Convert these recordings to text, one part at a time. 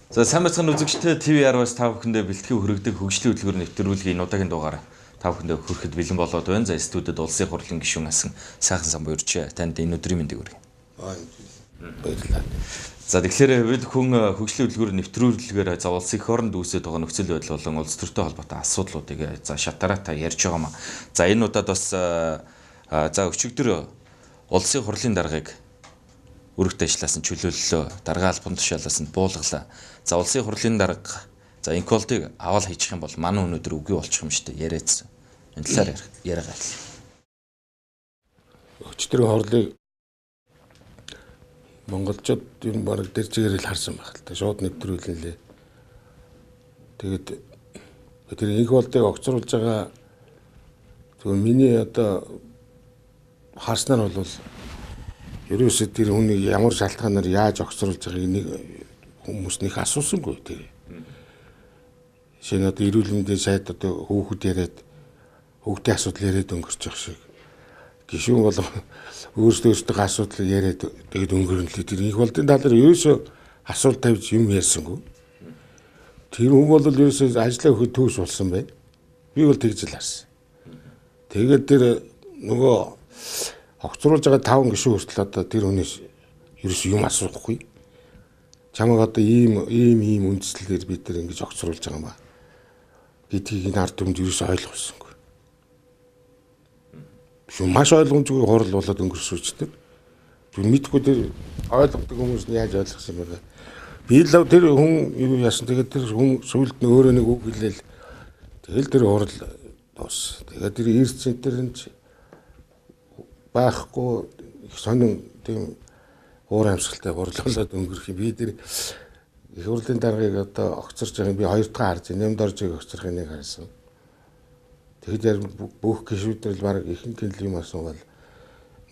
За сайн байцгаана үзэгчтэй TV10-аас та бүхэндээ бэлтгэн хүргэдэг хөгжлийн хөтөлбөр нэвтрүүлгийн энэ удаагийн дугаар та бүхэндээ хүрэхэд бэлэн болоод байна. За студид улсын хурлын гишүүн асан сайхан сан буйрч танд энэ өдрийн мэндийг хүргэе. Баярлалаа. За тэгэхээр бид хүн хөгжлийн хөтөлбөр нэвтрүүлгээр за улсын эх оронд үүсэж байгаа нөхцөл байдал болон улс төртэй холбоотой асуудлуудыг за шатараатай ярьж байгаа маа. За энэ удаад бас за өчигдөр улсын хурлын даргаыг өрөгт ажиллаас нь чөлөөллөө, дарга албан тушаалаас нь буулгалаа. За улсын хурлын дарга за Инколдыг авал хийчих юм бол манай өнөөдөр үгүй болчих юм шүү дээ яриадсан. Энэ талаар яриагаа эхэлье. Өчигдрийн хурлыг монголчууд ер нь бараг тэр чигээр л харсан байх л та. Шууд нэвтрүүлээ. Тэгээд тэр Инколдыг огцруулж байгаа зөвхөн миний одоо харснаар бол ерөөсөө тэр хүнийг ямар шалтгаанаар яаж огцруулж байгааг нэг хүмүүс нэг асуусангүй тэр. Жишээ нь одоо эрүүл мэндийн сайд одоо хүүхэд яриад хүүхдийн асуудал яриад өнгөрч байгаа шиг. Гишүүн бол өөрсдөө асуудал яриад тэгээд өнгөрнө л. Тэр их болдын талаар ерөөсөө асуулт тавьж юм ярьсангүй. Тэр хүн бол ерөөсөө ажлаа өгөхөд төвс болсон байна. Би бол тэгж л харсан. Тэгээд тэр нөгөө огцруулж байгаа 5 гишүүн хүртэл одоо тэр хүнээс ерөөсөө юм асуухгүй. Чамайг одоо ийм ийм ийм үндслэлээр бид тэр ингэж огцруулж байгаа юм ба гэдгийг энэ ард түмэнд ерөөсөө ойлгосонгүй. Маш ойлгомжгүй хурал болоод өнгөрсөн ч тэр. Тэр мэдгүй тэр ойлгодог хүмүүс нь яаж ойлгосон юм бэ? Би л тэр хүн юу яасан тэгээд тэр хүн сүүлд нь өөрөө нэг үг хэлээл тэгэл тэр хурал дуус. Тэгээд тэр эрт центр нь байхгүй их сонин тийм уур амьсгалтай хурлуулад өнгөрөх юм. Би тэр их хурлын даргаыг одоо огцорч байгааг би хоёр дахь харж, Нямдоржийг огцорхыг нэг харсан. Тэгэхэд яг бүх гишүүдэр л бараг ихэнх нь юм асуувал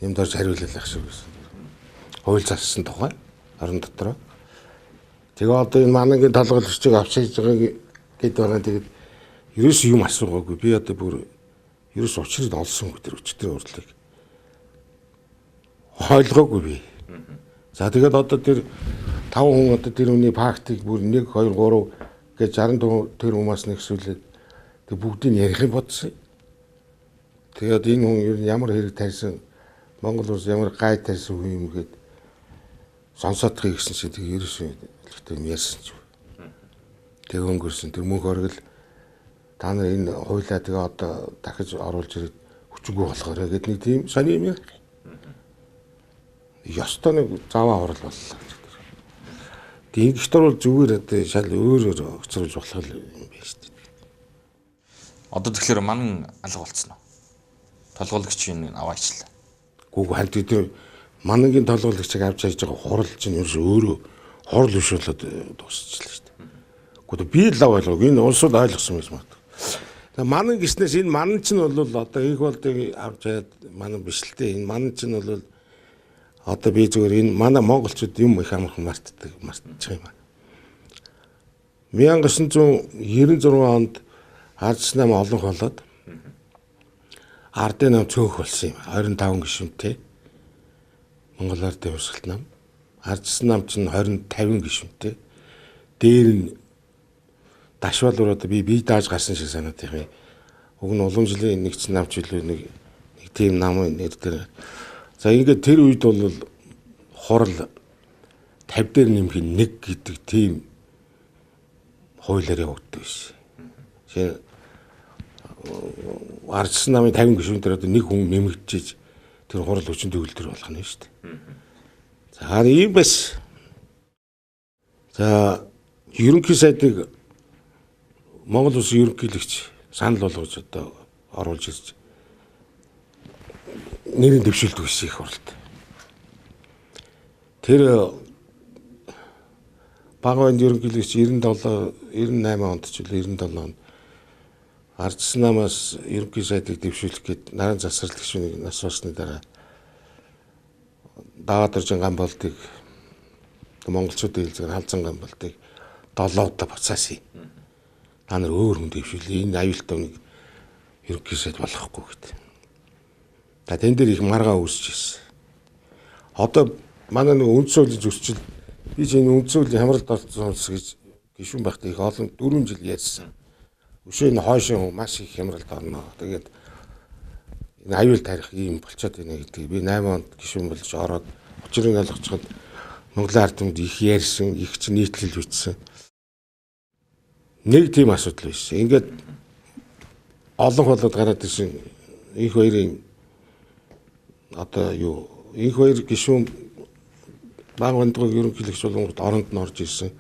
Нямдорж хариулах шиг байсан. Хууль зассан тухай орон дотроо. Тэгээ одоо энэ манангийн толгойлогчийг авчиж байгааг гээд байгаа. Тэгээд ерөөс юм асуугаагүй. Би одоо бүр ерөөс учрыг олсонгүй тэр өчтөрийн хурлыг. Ойлгоогүй би. За тэгээд одоо тэр 5 хүн одоо тэр хүний фактыг бүр 1 2 3 гэж 64 тэр хүмүүс нэгсүүлээд тэг бүгдийг ярих юм бодсон. Тэгээд энэ хүн ер нь ямар хэрэг тарьсан Монгол улс ямар гай тарьсан хүн юм гээд сонсоодхыг гэсэн чинь тэг ерөөсөө хэлэхдээ юм ярьсан ч. Тэг өнгөрсөн. Тэр мөнх оргил та нар энэ хуулиа тэгээ одоо дахиж оруулж ирээд хүчингүй болохоор гээд нэг тийм сони юм ярих. Ёстой нэг заваа хурал боллоо гэж тэр. Тэг ингэхдээ бол зүгээр одоо шал өөрөөр огцруулж болох юм байна шүү дээ. Одоо тэгэхээр манан алга болцсон уу? Толгойлогчийг аваачлаа. Гүг хальт тэр манангийн толгойлогчийг авч хайж байгаа хурал чинь ерөөс өөрөө хурал биш болоод дуусчихлаа шүү дээ. Гэхдээ би л ойлгоогүй. Энэ улсууд ойлгосон байж магадгүй. Тэгээ манан гиснээс энэ манан чинь бол одоо их болдыг авч хаяад манан биш л дээ. Энэ манан чинь бол одоо би зүгээр энэ манай монголчууд юм их амархан мартчих юм аа. 1996 онд Ардс нам олонх болоод Ардын нам цөөх болсон юм. 25 гишүүнтэй. Монгол Ардын хувьсгалт нам. Ардс нам чинь 20 50 гишүүнтэй. Дээр нь Дашвал одоо би дааж гарсан шиг санаад байгаа юм. Уг нь уламжлалын нэгдсэн нам ч илүү нэг тийм нам нэр дээр. За ингээд тэр үед бол хурал 50 дээр нэмэх нь 1 гэдэг тийм хуулиар явагддаг байсан. Жишээ Ардсан намын 50 гишүүн дээр одоо нэг хүн нэмэгдчихэж тэр хурал хүчин төгөлдөр болох нь шүү дээ. За ийм бас. За ерөнхий сайдыг Монгол улсын ерөнхийлөгч санал болгож одоо оруулж ирж нэрийн дэвшүүлдэг байсан их хуралд. Тэр Багванд ерөнхийлөгч 97 98 онд ч үл 97 онд Ардсан намаас ерөнхий сайдыг дэвшүүлэх гээд наран засварлал гишүүнийг нас барсны дараа Даваадоржин Гамболдыг монголчуудын хэлзгээр Халзан Гамболдыг 7 удаа буцаасан. Та нар өөр хүн дэвшүүлээ. Энэ аюултай нэг ерөнхий сайд болохгүй гэдэг. За тэн дээр их маргаа үүсэж ирсэн. Одоо манай нэг үндсэн хуулийн зөрчил би ч энэ үндсэн хуулийн хямралд орсон улс гэж Гишүүн байхдаа их олон 4 жил ярьсан. Өшөө энэ хойшоо маш их хямралд орно. Тэгээд энэ аюул тарих ийм болчиход байна гэдгийг би 8 онд гишүүн болж ороод учрыг ойлгочиход Монголын ард түмэнд их ярьсан, их ч нийтлэл бичсэн. Нэг тийм асуудал байсан. Ингээд олон болоод гараад ирсэн их хоёрын одоо юу их хоёр гишүүн баг бандгыг ерөнхийлөгч болонгод оронд нь орж ирсэн.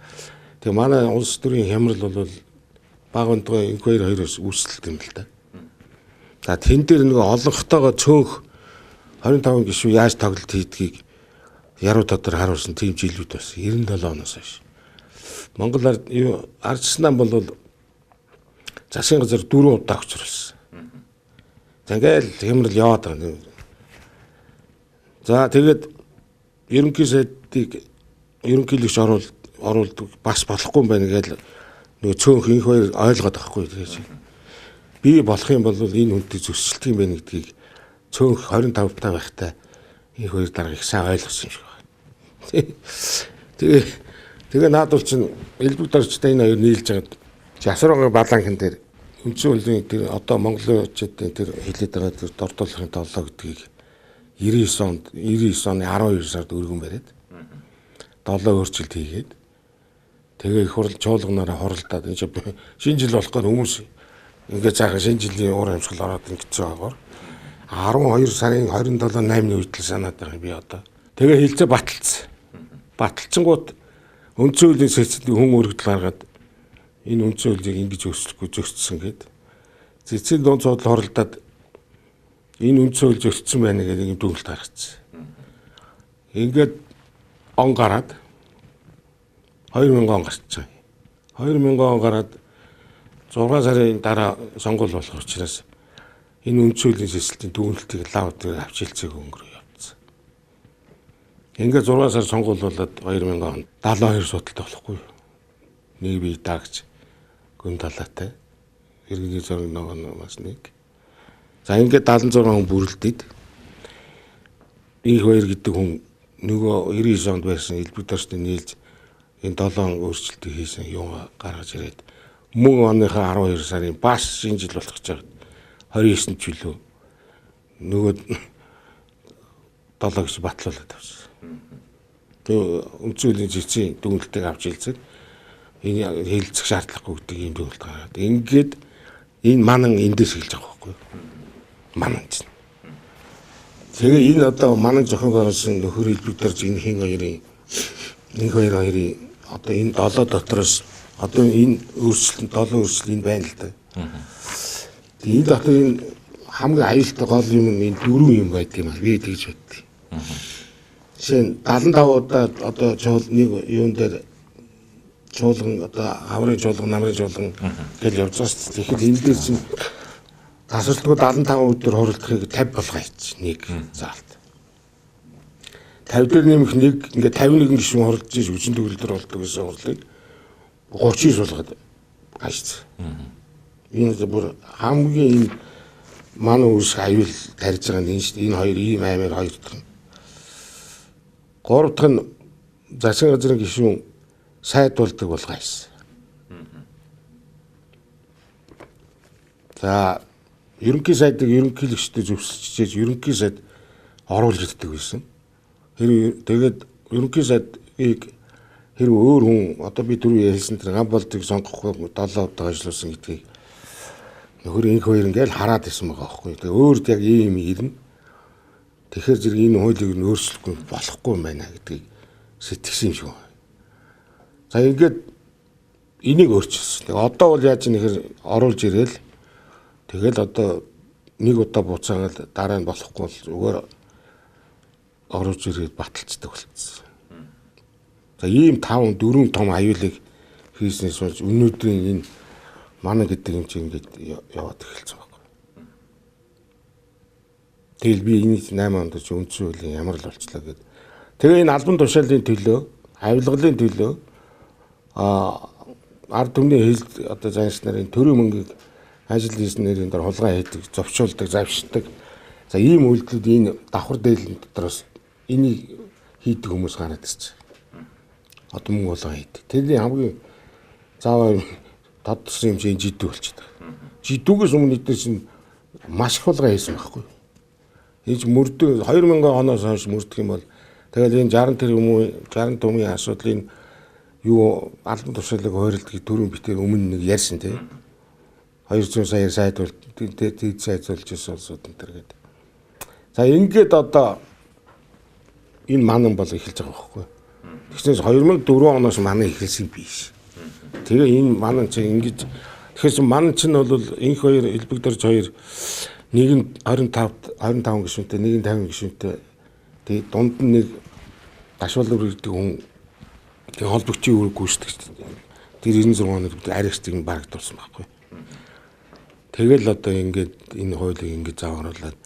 Тэгээ манай улс төрийн хямрал бол баг бандгыг их хоёр хоёроос үүсэлт юм л да. За тэн дээр нэг олонхтойгоо цөөнх 25 гишүүн яаж тоглолт хийдгийг яруу тодор харуулсан тийм жилүүд бас 97 оноос хойш. Монгол ардчсан бол засгийн газар 4 удаа өгчрүүлсэн. За ингээл хямрал яваад байгаа. За тэгээд ерөнхий сайдыг ерөнхийлөгч оруулдаг бас болохгүй юм байна гэж нөгөө цөөнх инх хоёр ойлгоод байхгүй. Би болох юм бол энэ хүнтэй зөрчилдөг юм байна гэдгийг цөөнх 25 та байхдаа инх хоёр дарга их сайн ойлгосон юм шиг байна. Тэгээ наадвал чинь элбэг доржтой энэ хоёр нийлж байгаад Жасруугийн баланхан дээр үндсэн хуулийн тэр одоо монголчуудын тэр хэлээд байгаа тэр дордуулахын толлоо гэдгийг 99 оны 12 сард өргөн бариад долоо өөрчлөлт хийгээд тэгээ их хурал чуулганаараа хуралдаад энэ шинэ жил болох гээд хүмүүс ингээд цаахан шинэ жилийн уур амьсгал ороод ингэсэн байгаагаар 12 сарын 27 8-ны үед л санаад байгаа би одоо. Тэгээ хилцээ баталцсан. Баталчингууд үндсэн хуулийн цэцэд хүн өргөдөл гаргаад энэ үндсэн хуулийг ингэж өөрчлөхгүй зөрчсөн гээд цэцэн дунд суудлал хуралдаад энэ үндсэн хууль зөрчсөн байна гэдэг юм дүгнэлт гаргацсан. Ингээд он гараад 2000 он гарчсан. 2000 он гараад 6 сарын дараа сонгуул болох учраас энэ үндсэн хуулийн сэсэлтийн дүгнэлтийг лав дээр авч хилцээг өнгөрөө явцсан. Ингээд 6 сар сонгуул болоод 2000 онд 72 судалтай болохгүй. Нэг бие даагч гүн талаатай. Иргэний зураг нөгөө бас нэг. За ингээд 76 хүн бүрэлдээд инх хоёр гэдэг хүн нөгөө 99 онд байсан элбэг дорчтой нийлж энэ 7 өөрчлөлтийг хийсэн юм гаргаж ирээд мөн оныхаа 12 сарын бас шинэ жил болох гэж байгаа 29-нд жилөө нөгөө 7 гэж батлуулаад авсан. Тэгээ үндсэн хуулийн цэцгийн дүгнэлтийг авч хэлцээд энэ хэлцэх шаардлагагүй гэдэг ийм дүгнэлт гаргаад ингээд энэ манан эндээс хэлж байгаа байхгүй юу? Манан чинь. Тэгээ энэ одоо манан зохион байгуулсан нөхөр элбэг дорж энэ хин хоёрын нэг хоёр хоёрын одоо энэ долоо дотроос одоо энэ өөрчлөлт долоо өөрчлөлт энэ байна л да. Тэгээ энэ дотор энэ хамгийн аюултай гол юм нь энэ дөрвөн юм байдаг юм аа. Би тэгж боддیں۔ Жишээ нь 75 удаа одоо чуул нэг юун дээр чуулган одоо хаврын чуулган, намрын чуулган гэж явж байгаа шүү дээ. Тэгэхээр энэ дээр чинь тасралтгүй 75 өдөр хуралдахыг 50 болгоо хийчих нэг заалт. 50 дээр нэмэх нэг ингээд 51 гишүүн хуралдаж хүчин төгөлдөр болдог гэсэн хурлыг 39 болгоод гайшсан. Энэ бүр хамгийн энэ манай үүсэх аюул тарьж байгаа нь энэ шүү дээ. Энэ хоёр ийм аймаар хоёр дахь нь. Гурав дахь нь засгийн газрын гишүүн сайд болдог болгоо хийсэн. За ерөнхий сайдыг ерөнхийлөгчдөд зөвшөөрч ерөнхий сайд оруулж ирдэг байсан. Тэгээд ерөнхий сайдыг хэрэг өөр хүн одоо би түрүү хэлсэн тэр гам болдыг сонгохгүй 7 удаа ажиллуулсан гэдгийг нөхөр инх хоёр ингээл хараад ирсэн байгаа байхгүй. Тэгээ өөрд яг ийм ирнэ. Тэгэхээр зэрэг энэ хуулийг нь өөрчлөхгүй болохгүй юм байна гэдгийг сэтгэсэн юм шиг байна. За ингээд энийг өөрчилсөн. Тэгээ одоо бол яаж нэхэр оруулж ирээл тэгэл одоо нэг удаа буцаагаад дараа нь болохгүй бол зүгээр оруулж ирээд баталцдаг болчихсон. За ийм 5 4 том аюулыг хийснээс болж өнөөдрийн энэ манай гэдэг юм чинь ингээд яваад эхэлсэн байхгүй. Тэгэл би энэ 8 онд чи үндсэн хуулийн ямар л болчлаа гэд. Тэгээ энэ албан тушаалын төлөө, авилгалын төлөө ард түмний хэл одоо занш нарын төрийн мөнгийг ажил хийснэрийн дор хулгай хийдэг, зовчуулдаг, завшдаг. За ийм үйлдэлүүд энэ давхар дээлэн дотроос энийг хийдэг хүмүүс гараад ирсэн. Одоо мөнгө болоо хийдэг. Тэрний хамгийн Заавал тодорсон юм чинь жидүү болчихдог. Жидүүгээс өмнө эдгээр чинь маш их хулгай хийсэн байхгүй. Энд мөрдөг 2000 оноос хойш мөрдөх юм бол тэгэл энэ 60 тэр юм уу 60 түмийн асуудлын юу албан тушаалыг хойролдгийг түрүүн битээр өмнө нэг ярьсан тий. 200 сая сайд бол тэд сайд болж ирсэн улсууд энэ төр гэдэг. За ингээд одоо энэ манан бол эхэлж байгаа байхгүй. Тэгснээс 2004 оноос манан эхэлсэн биш. Тэгээ энэ манан чинь ингэж тэгэхээр манан чинь бол инх хоёр элбэг дорж хоёр нэг нь 25 25 гишүүнтэй, нэг нь 50 гишүүнтэй. Тэгээ дунд нь нэг Дашвал гэдэг хүн тэгээ холбогчийн үүрэг гүйцэтгэж тэр 96 оног бид аригчдыг нь барагдуулсан байхгүй. Тэгэл одоо ингээд энэ хуулийг ингээд зааварлаад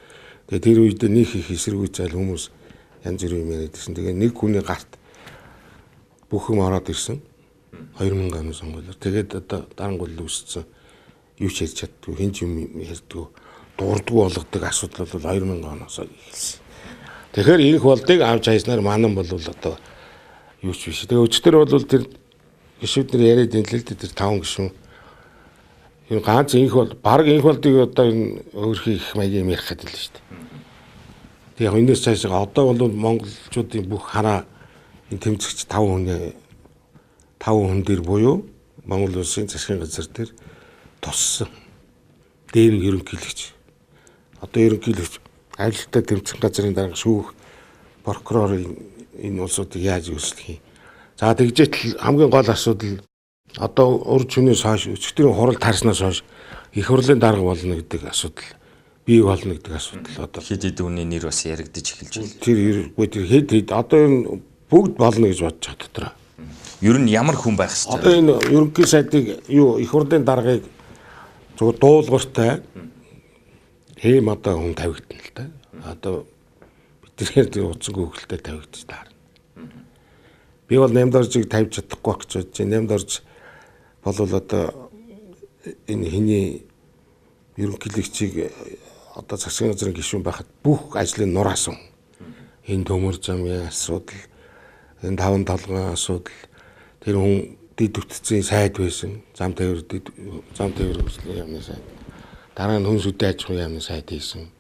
тэгээ тэр үед нэг их эсэргүүцэл хүмүүс янз бүрийн юм яриад ирсэн. Тэгээ нэг хүний гарт бүх юм ороод ирсэн. 2000 оны сонгуулиар. Тэгээд одоо дарангуул үүссэн. Юу ч ярьж чаддгүй, хэн ч юм ярьдгүй, дурдгүй болгодог асуудал бол 2000 оноос эхэлсэн. Тэгэхээр инх болдыг авч хайснаар манан бол одоо юу ч биш. Тэгээ өчтөр бол тэр гишүүд нар яриад энэ л дээ тэр 5 гишүүн. Энэ ганц инх бол баг инх болдыг одоо энэ өөрхий их маягийн юм ярих гэдэг л шүү дээ. Тэг яг энэс цаашаа одоо бол монголчуудын бүх хараа энэ тэмцэгч 5 хүн дээр буюу Монгол улсын засгийн газар дээр туссан. Дээр нь ерөнхийлөгч. Одоо ерөнхийлөгч ажилттай тэмцэх газрын дарга шүүх прокурор энэ улсуудыг яаж үүсгэх юм. За тэгжээтэл хамгийн гол асуудал одоо урд шөнөөс хойш өчигдрийн хурал таарснаас хойш их хурлын дарга болно гэдэг асуудал, бий болно гэдэг асуудал одоо хэд хэд хүний нэр бас яригдаж эхэлж байна. Тэр үгүй тэр хэд хэд одоо энэ бүгд болно гэж бодож байгаа дотор. Ер нь ямар хүн байх хэвээр. Одоо энэ ерөнхий сайдыг юу их хурлын даргаыг зүгээр дуулууртай ийм одоо хүн тавигдана л да. Одоо биднээр тэр утсангүй хөлтэй тавигдаж таарна. Би бол Нямдоржийг тавьж чадахгүй гэж бодож байна. Нямдорж болвол одоо энэ хиний ерөнхийлөгчийг одоо засгийн газрын гишүүн байхад бүх ажлыг нураасан. Энэ төмөр замын асуудал, энэ таван толгойн асуудал, тэр хүн дэд бүтцийн сайд байсан. Зам тээвэр хөгжлийн яамны сайд. Дараа нь хүн сүдэн аж ахуйн яамны сайд хийсэн.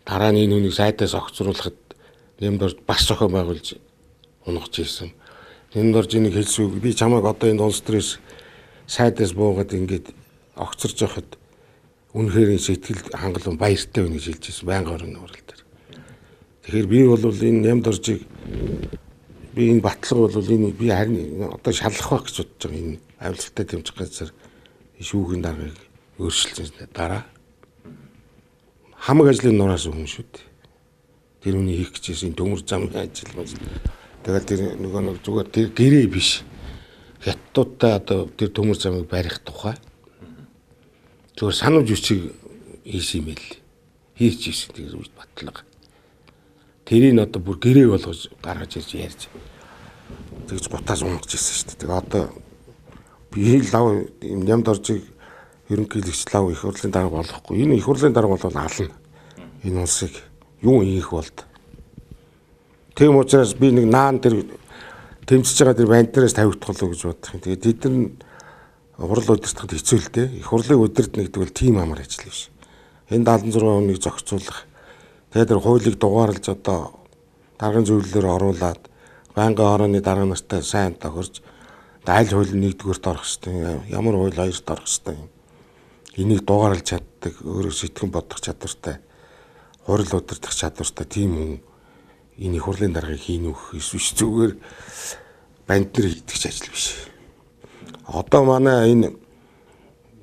Дараа нь энэ хүнийг сайтаас огцруулахад Нямдорж бас зохион байгуулж унгаж ийсэн. Нямдорж энийг хэлсэн үг би чамайг одоо энэ улс төрөөс сайтаас буугаад ингээд огцорж явахад үнэхээр сэтгэл хангалуун баяртай байна гэж хэлж ийсэн байнга орон хурал дээр. Тэгэхээр би бол энэ Нямдоржийг би энэ баталга бол энэ би харин одоо шалах байх гэж бодож байгаа. Энэ авилгалтай тэмцэх газар шүүхийн даргаыг өөрчилсөн дараа хамаг ажлын нураас хүн шүү дээ. Тэр хүний хийх гэжсэн төмөр замын ажил маж. Тэгэл тэр нөгөө нэг зүгээр тэр гэрээ биш. Хятадуудтай одоо тэр төмөр замыг барих тухай зүгээр санамж хүчийг хийсэн юм байл. Хийж ийсэн тэр үед баталга. Тэрийг одоо бүр гэрээ болгож гаргаж ирж ярьж тэгж гутаас унгаж ирсэн шүү дээ. Тэгээ одоо би лав Нямдоржийг ерөнхийлөгч лав их хурлын дарга болохгүй. Энэ их хурлын дарга бол ална. Энэ улсыг юу ийх болд. Тийм учраас би нэг наан тэр тэмцэж байгаа тэр банд дээрээс тавигдах болов гэж бодох юм. Тэгээд тэд нар хурал удирдахад хэцүү л дээ. Их хурлыг удирдна гэдэг бол тийм амар ажил биш. Энэ 76 хүнийг зохицуулах. Тэгээд тэр хуулийг дугаарлаж одоо даргын зөвлөлөөр оруулаад байнгын хорооны дарга нартай сайн тохирч аль хууль нэгдүгээрт орох хэвээр, ямар хууль хоёрт орох хэвээр юм. Энийг дугаарлаж чаддаг, өөрөө сэтгэн бодох чадвартай, хурал удирдах чадвартай тийм хүн энэ их хурлын даргаыг хийн үх эсвэл зүгээр банд нар хийдэг ч ажил биш. Одоо манай энэ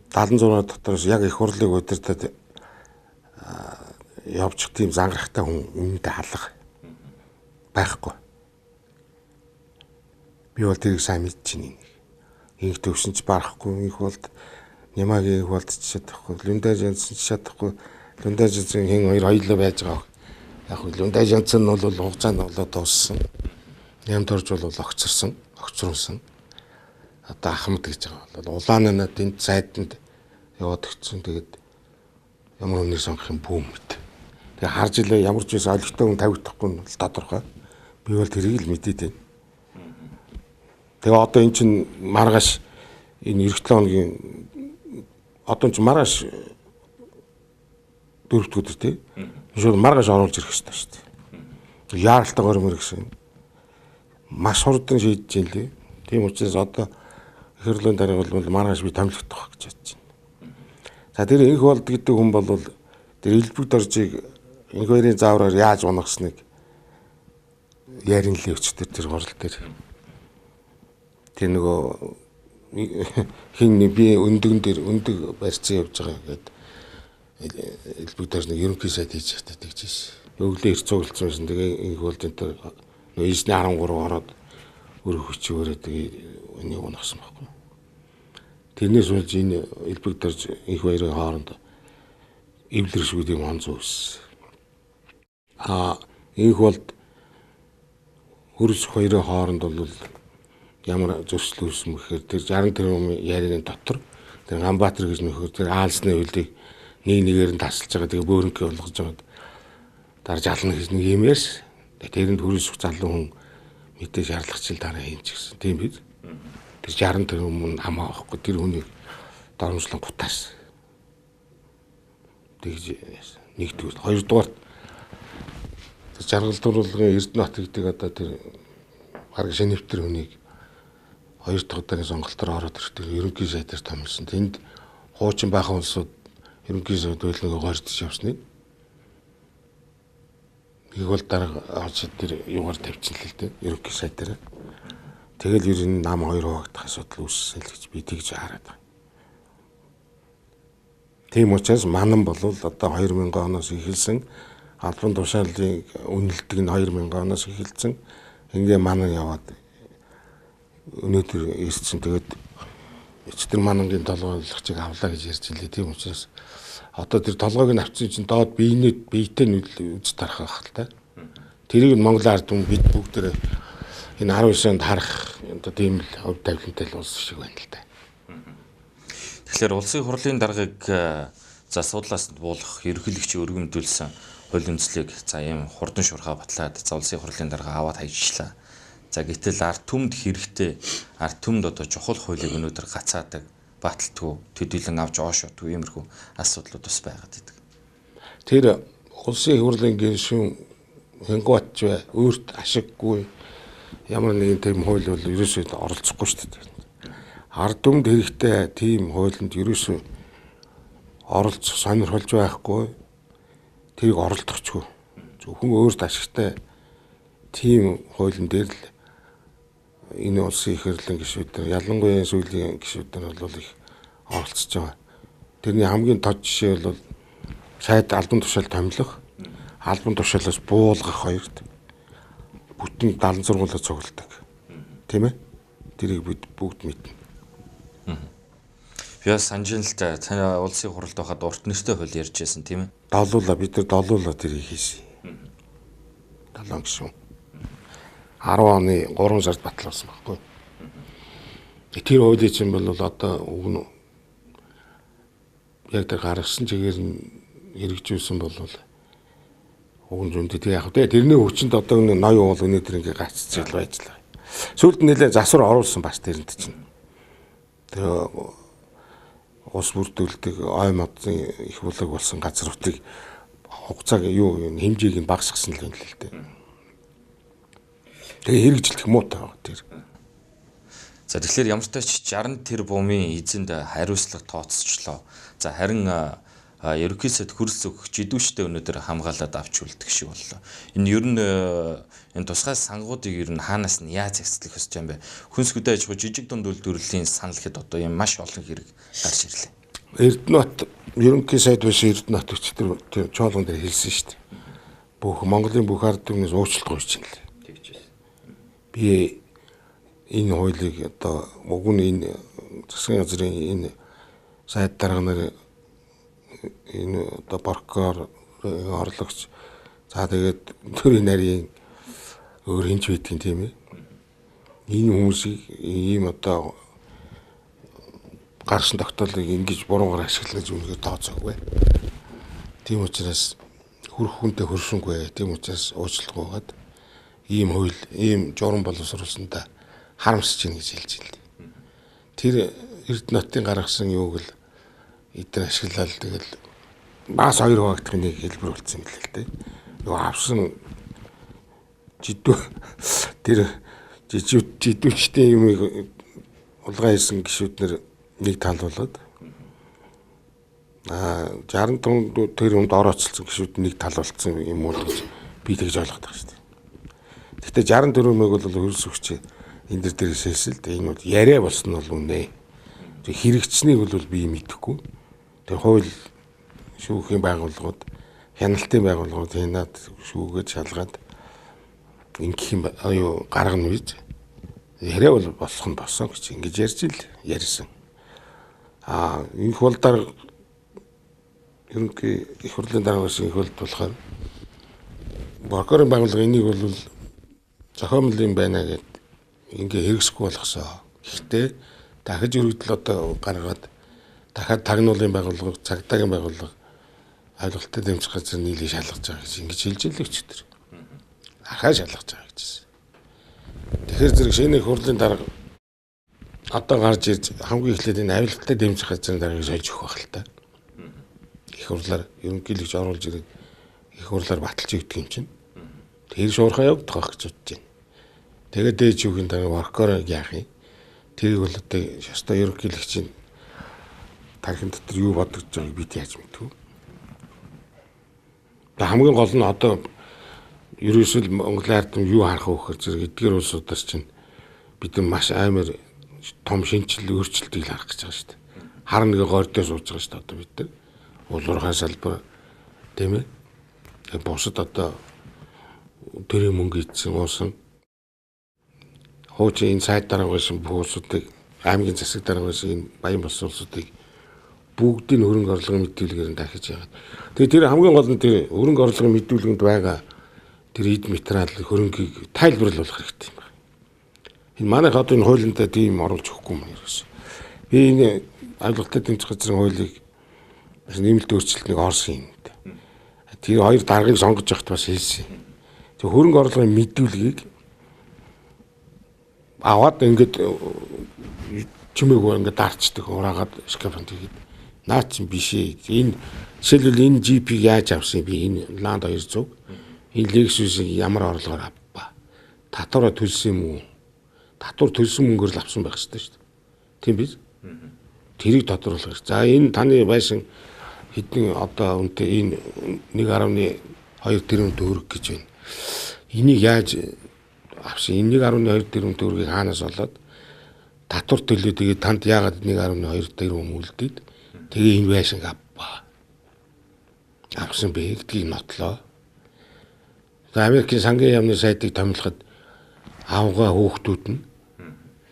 76 дотроос яг их хурлыг удирдах явчих тийм зангарахтай хүн үнэндээ алга байхгүй. Би бол тэрийг сайн мэдчихэв. Инх төвшинч барахгүй, инх болд Нямагийн инх болд ч чадахгүй, Люндаа Жансан ч чадахгүй. Люндаа Жансан хэн хоёр хоёулаа байж байгаа. Яг хөө Люндаа Жансан нь бол хугацаанд болоод дууссан. Нямдорж бол огцорсон, огцруулсан. Одоо Ахмад гэж байгаа бол улаан над энд сайданд яваад өгсөн. Тэгээд ямар хүнийг сонгох юм бүүм мэт. Тэгээ харж илээ ямар ч байсан олигтой хүн тавигдахгүй нь бол тодорхой. Би бол тэрийг л мэдээд байна. Тэгээ одоо эн чинь маргааш энэ эх 7 хоногийн одоо ч маргааш дөрөвдүг өдөр тий. Шууд маргааш оруулж ирэх хэрэгтэй шүү дээ. Яаралтай гормор гэсэн. Маш хурдан шийдэж юм лээ. Тийм учраас одоо их хурлын дарга бол маргааш би томилогдох гэж бодож байна. За тэр Энх болд гэдэг хүн бол тэр Элбэг доржийг Энх хоёрын заавраар яаж унагасныг ярин лээ өчтөр тэр хурал дээр. Тэр нөгөө хин би өндөгн дээр өндөг барьцсан явж байгаа гэдэг Элбэг дорж нэг ерөнхий сайд хийж байхдаа тэгж ийш. Өглөө эрт цуглдсан байсан. Тэгээ Энх болд энэ тэр нөгөө 9-ний 13 ороод өрөх хүчөөрөө тэгээ энийг унагсан байхгүй. Тэрнээс болж энэ Элбэг дорж Энх баярын хооронд эвлэршгүй тийм он зүүс. А Энх болд хөрс хоёрын хооронд бол ямар зөрчил үүссэн бэхээр тэр 60 тэрбум ярианы дотор тэр Ганбаатар гэж нөхөр тэр аалсны хөлийг нэг нэгээр нь тасалж байгаа, тэгээ бөөрөнхий болгож байгаад дарж ална гэж нэг юм ярьс. Тэрэнд хөрс залуу хүн мэдээ шаардлагач л дараа юм ч гэсэн тийм биз. Тэр 60 тэрбум хамаа авахгүй тэр хүнийг доромжлон гутаас. Тэгж нэгдүгээр, хоёрдугаар тэр жаргал дуруулгын Эрдэнэбат гэдэг одоо тэр бараг шинэвтер хүнийг хоёр дахь удаагийн сонголтоор ороод ирэхдээ ерөнхий сайдаар томилсон. Тэнд хуучин баахан улсууд ерөнхий сайд үйлнэгөө горьдож явсны. Нэг бол дарга олж тэр юугаар тавьчихсан л дээ ерөнхий сайд дээр. Тэгэл ер нь нам хоёр хуваагдах асуудал үүссэн л гэж би тэгж хараад байна. Тийм учраас манан бол одоо 2000 оноос эхэлсэн албан тушаалыг үнэлдэг нь 2000 оноос эхэлсэн. Ингээ манан яваад өнөөдөр ирсэн. Тэгээд өчтөр манангийн толгойлогчийг авлаа гэж ярьж илээ. Тийм учраас одоо тэр толгойг нь авчихсан чинь доод биенээ биетэй нь үз тарах байх л та. Тэрийг нь Монгол ард түмэн бид бүгдээ энэ 19 онд харах одоо тийм л хөв тавилантай л улс шиг байна л да. Тэгэхээр улсын хурлын даргаыг за суудлаас буулгах ерөнхийлөгчийн өргөмдүүлсэн хууль үндслийг за ийм хурдан шуурхаа батлаад за улсын хурлын дарга аваад хайжлаа. За гэтэл ард түмэнд хэрэгтэй, ард түмэнд одоо чухал хуулийг өнөөдөр гацаадаг, баталтгүй, төдийлөн авч оошоодгүй иймэрхүү асуудлууд бас байгаад байдаг. Тэр улсын хурлын гишүүн Хянгубатч бай, өөрт ашиггүй ямар нэгэн тийм хууль бол ерөөсөө оролцохгүй шүү дээ. Ард түмэнд хэрэгтэй тийм хуулинд ерөөсөө оролцох сонирхолж байхгүй, тэрийг оролдохчгүй. Зөвхөн өөрт ашигтай тийм хуулийн дээр л энэ улсын их хурлын гишүүд, ялангуяа сүүлийн гишүүд нар бол их оролцож байгаа. Тэрний хамгийн тод жишээ бол сайд албан тушаал томилох, албан тушаалаас буулгах хоёрт бүтэн 76-уулаа цугладаг. Тийм ээ? Тэрийг бид бүгд мэднэ. Би бас санаж л та улсын хуралд байхад урт нэртэй хууль ярьж байсан тийм ээ? Долуула бид нар долуула тэрийг хийсэн. 7 гишүүн. 10 оны 3 сард батлуулсан байхгүй. Тэр хуулийг чинь бол одоо уг нь яг тэр гаргасан чигээр нь хэрэгжүүлсэн бол уг нь зүүнтэй. Тэгээ яг тэ тэрний хүчинд одоо ноён уул өнөөдөр ингээ гацчихл байж л байгаа. Сүүлд нэлээ засвар оруулсан бас тэрэнд чинь. Тэр ус бүрдүүлдэг ой модын их булаг болсон газруудыг хугацааг юу хэмжээг нь багасгасан л юм л дээ. Тэгээ хэрэгжилдэх муутай байгаа тэр. За тэгэхээр ямар ч тач 60 тэрбумын эзэнд хариуцлага тооцоолоо. За харин ерөнхий сайд хөрс өгөх жидүүштэй өнөөдөр хамгаалаад авч үлдэх шиг боллоо. Энэ ер нь энэ тусгай сангуудыг ер нь хаанаас нь яаж захицлах ёстой юм бэ? Хүнс хөдөө аж ахуй жижиг дунд үйлдвэрлэлийн санал гэхэд одоо юм маш олон хэрэг гарч ирлээ. Эрдэнэбат ерөнхий сайд биш Эрдэнэбат өчтөр чуулган дээр хэлсэн шүү дээ. Бүх Монголын бүх ард түмнээс уучлалт гуйж байна лээ. Тэгж байсан. Би энэ хуулийг одоо уг нь энэ засгийн газрын энэ сайд дарга нар энэ одоо прокурор орлогч за тэгээд төрийн нарийн өөр хинч байдгийн тийм ээ. Энэ хүмүүсийг ийм одоо гарсан тогтоолыг ингэж буруугаар ашиглаж үнэхээр тооцоогүй. Тийм учраас хөрөх хүнтэй хөршингүй. Тийм учраас уучлалт гуйгаад ийм хууль, ийм журам боловсруулсандаа харамсаж байна гэж хэлж байна л. Тэр Эрдэнэтийн гаргасан юуг л эдгээр ашиглал тэгэл бас хоёр хуваагдах нэг хэлбэр болсон юм л л дээ. Нөгөө авсан жидүү тэр жидүүчдийн юмыг улгаан хийсэн гишүүд нэр нэг тал болоод 65 тэр юмд орооцолсон гишүүд нэг тал болцсон юм уу гэж би тэгж ойлгоод байгаа шүү дээ. Гэхдээ 64 мэг бол хөрс өгч энэ дэр дээрээс хэлсэн л дээ. Энэ бол яриа болсон нь бол үнэ. Тэг хэрэгжсэнийг бол би мэдэхгүй. Тэр хууль шүүхийн байгууллагууд, хяналтын байгууллагууд хянаад шүүгээд шалгаад ингэх юм юу гаргана гэж яриа бол болох нь болсон гэж ингэж ярьж ил ярьсан. Энэ хул дарга ерөнхий их хурлын дарга байсан их хурл болохоор прокурорын байгууллага энийг бол зохиомл юм байна гэд ингээ хэрэгсэхгүй болгосоо. Гэхдээ дахиж өргөдөл одоо гаргаад дахиад тагнуулын байгууллага, цагдаагийн байгууллага авилгалтай дэмжих газар нийлээ шалгаж байгаа гэж ингэж хэлж илээ өчтөр. Ахаа шалгаж байгаа гэжсэн. Тэгэхээр зэрэг шинэ их хурлын дарга одоо гарч ирж хамгийн эхлээд энэ авилгалтай дэмжих газрын даргаыг сольж өгөх байх л та. Их хурлаар ерөнхийлөгч оруулж ирээд их хурлаар баталж өгдөг юм чинь. Тэр шуурхаа явагдах байх гэж бодож байна. Тэгээд дээд шүүхийн дарга прокурорыг яах юм? Тэрийг бол одоо ёстой ерөнхийлөгчийн тархин дотор юу бодож байгааг бид яаж мэдв? Тэгээ хамгийн гол нь одоо ерөөсөө Монголын ард түмэн юу харах вэ гэхээр зэрэг эдгээр улсуудаар чинь бид маш амар том шинжил өөрчлөлтийг л харах гэж байгаа шүү дээ. Хар нэг гор дээр сууж байгаа шүү дээ одоо бид нар. Улуурхай салбар тийм ээ. Тэгээ бусад одоо төрийн мөнгө идсэн уусан хуучин энэ сайд дарга байсан бүх улсуудыг аймгийн засаг дарга байсан энэ баян болсон улсуудыг бүгдийг хөрөнгө орлогын мэдүүлгээр нь дахиж яагаад. Тэгээ тэр хамгийн гол нь тэр хөрөнгө орлогын мэдүүлгэнд байгаа тэр эд материал хөрөнгийг тайлбарлах хэрэгтэй юм байна. Энэ манайх одоо энэ хуулиндаа тийм оруулж өгөхгүй юм ерөөс. Би энэ авилгалтай дэмжих газрын хуулийг бас нэмэлт өөрчлөлтнийг орсон юм. Тэр хоёр даргаыг сонгож явахад бас хэлсэн. Тэр хөрөнгө орлогын мэдүүлгийг аваад ингээд чимээгүй ингээд дарчдаг ураагаад шкафанд хийгээд наа чин биш ээ. Энэ жишээлбэл энэ GP-г яаж авсан би энэ Land 200 энэ Lexus-ыг ямар орлогоор авба? Татвараа төлсөн юм уу? Татвар төлсөн мөнгөөр л авсан байх хэрэгтэй шүү дээ. Тийм биз? Тэрийг тодруулах хэрэгтэй. За энэ таны байсан хэдэн одоо үнэтэй энэ 1.2 тэрбум төгрөг гэж байна. Энийг яаж авсан? Энэ 1.2 тэрбум төгрөгийг хаанаас олоод татвар төлөө тэгээд танд яагаад 1.2 тэрбум үлдээд тэгээ энэ байшинг авба. Авсан бэ гэдгийг нотлоо. За Америкийн сангийн яамны сайдыг томилоход авгаа хүүхдүүд нь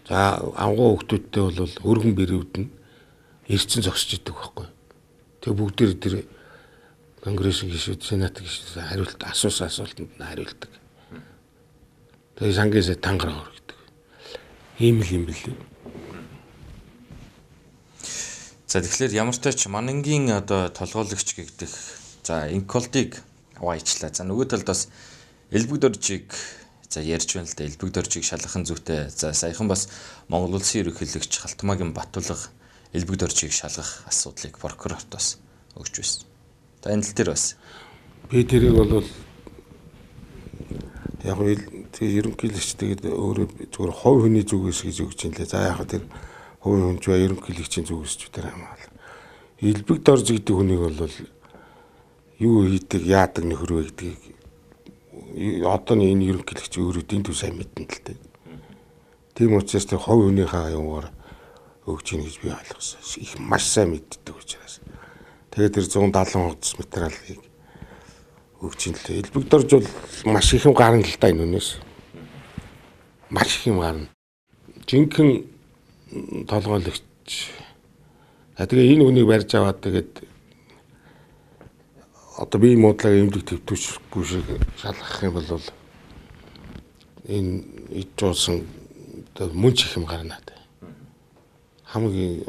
за авгаа хүүхдүүдтэй бол өргөн бэрүүд нь эрчэн зогсож идэг байхгүй. Тэгээ бүгдээр тэр конгрессийн гишүүд, сенат гишүүд хариулт асуусан асуултанд нь хариулдаг. Тэгээ сангийн сайд тангараа өргөдөг. Ийм л юм бэлээ. За тэгэхээр ямар ч тач Манангийн одоо толгойлогч гэгдэх за Инколдыг аваачлаа. За нөгөө талд бас Элбэг доржийг за ярьж байна л да. Элбэг доржийг шалгах нь зүйтэй. За саяхан бас Монгол улсын ерөнхийлөгч Халтмаагийн Батулга Элбэг доржийг шалгах асуудлыг прокурорт бас өгч байсан. За энэ тал дээр бас би тэрийг бол яг ерөнхийлөгч тэгээд өөрөө зүгээр хувь хүний зүгээс гэж өгч юм лээ. За яг тэр хувь хүн ч бай ерөнхийлөгчийн зүгээс ч тэр хамгаал. Элбэг дорж гэдэг хүнийг бол юу хийдэг, яадаг нөхөр вэ гэдгийг одоо энэ ерөнхийлөгч өөрөө дэн төв сайн мэднэ л дээ. Тийм учраас тэр хувь хүнийхээ юугаар өгч ийн гэж би ойлгосон. Их маш сайн мэддэг учраас. Тэгээд тэр 170 хуудас материалыг өгч ин лээ. Элбэг дорж бол маш их юм гарна л да энэ үнээс. Маш их юм гарна. Жинхэнэ толгойлогч. Тэгээ энэ үнийг барьж аваад тэгээд одоо бие муудлаа эмнэлэг төвтөшгүй шиг шалгах юм бол энэ ид жуулсан одоо мөн ч их юм гарна. Хамгийн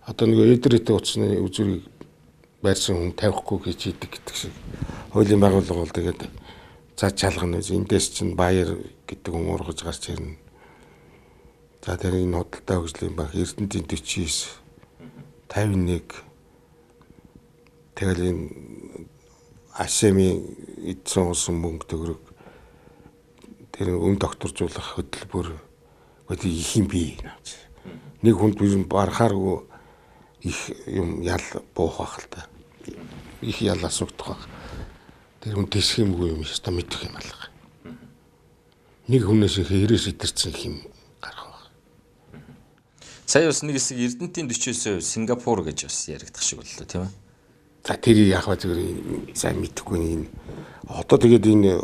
одоо нэг эдрэтэй утасны үзүүрийг барьсан хүн тавихгүй гэж хийдэг гэдэг шиг хуулийн байгууллага бол тэгээд цаад шалгана. Эндээс чинь баяр гэдэг хүн ургаж гарч ирнэ. За тэр энэ худалдаа хөгжлийн банк Эрдэнэтийн 49 51 тэгэл энэ АСМ-ийн эдсэн уусан мөнгө төгрөг тэр өн докторжуулах хөтөлбөр гэдэг их юм бий. Нэг хүнд би барахааргүй их юм ял буух байх л та. Их ял асуугдах байх. Тэр хүн тэсэх юмгүй юм ёстой мэдэх юм алга. Нэг хүнээс их 90-ээс идэрсэн их юм гарах байх. Сая бас нэг хэсэг Эрдэнэтийн 49% Сингапур гэж бас яригдах шиг боллоо тийм ээ. За тэр яг ба зүгээр сайн мэдэхгүй энэ. Одоо тэгээд энэ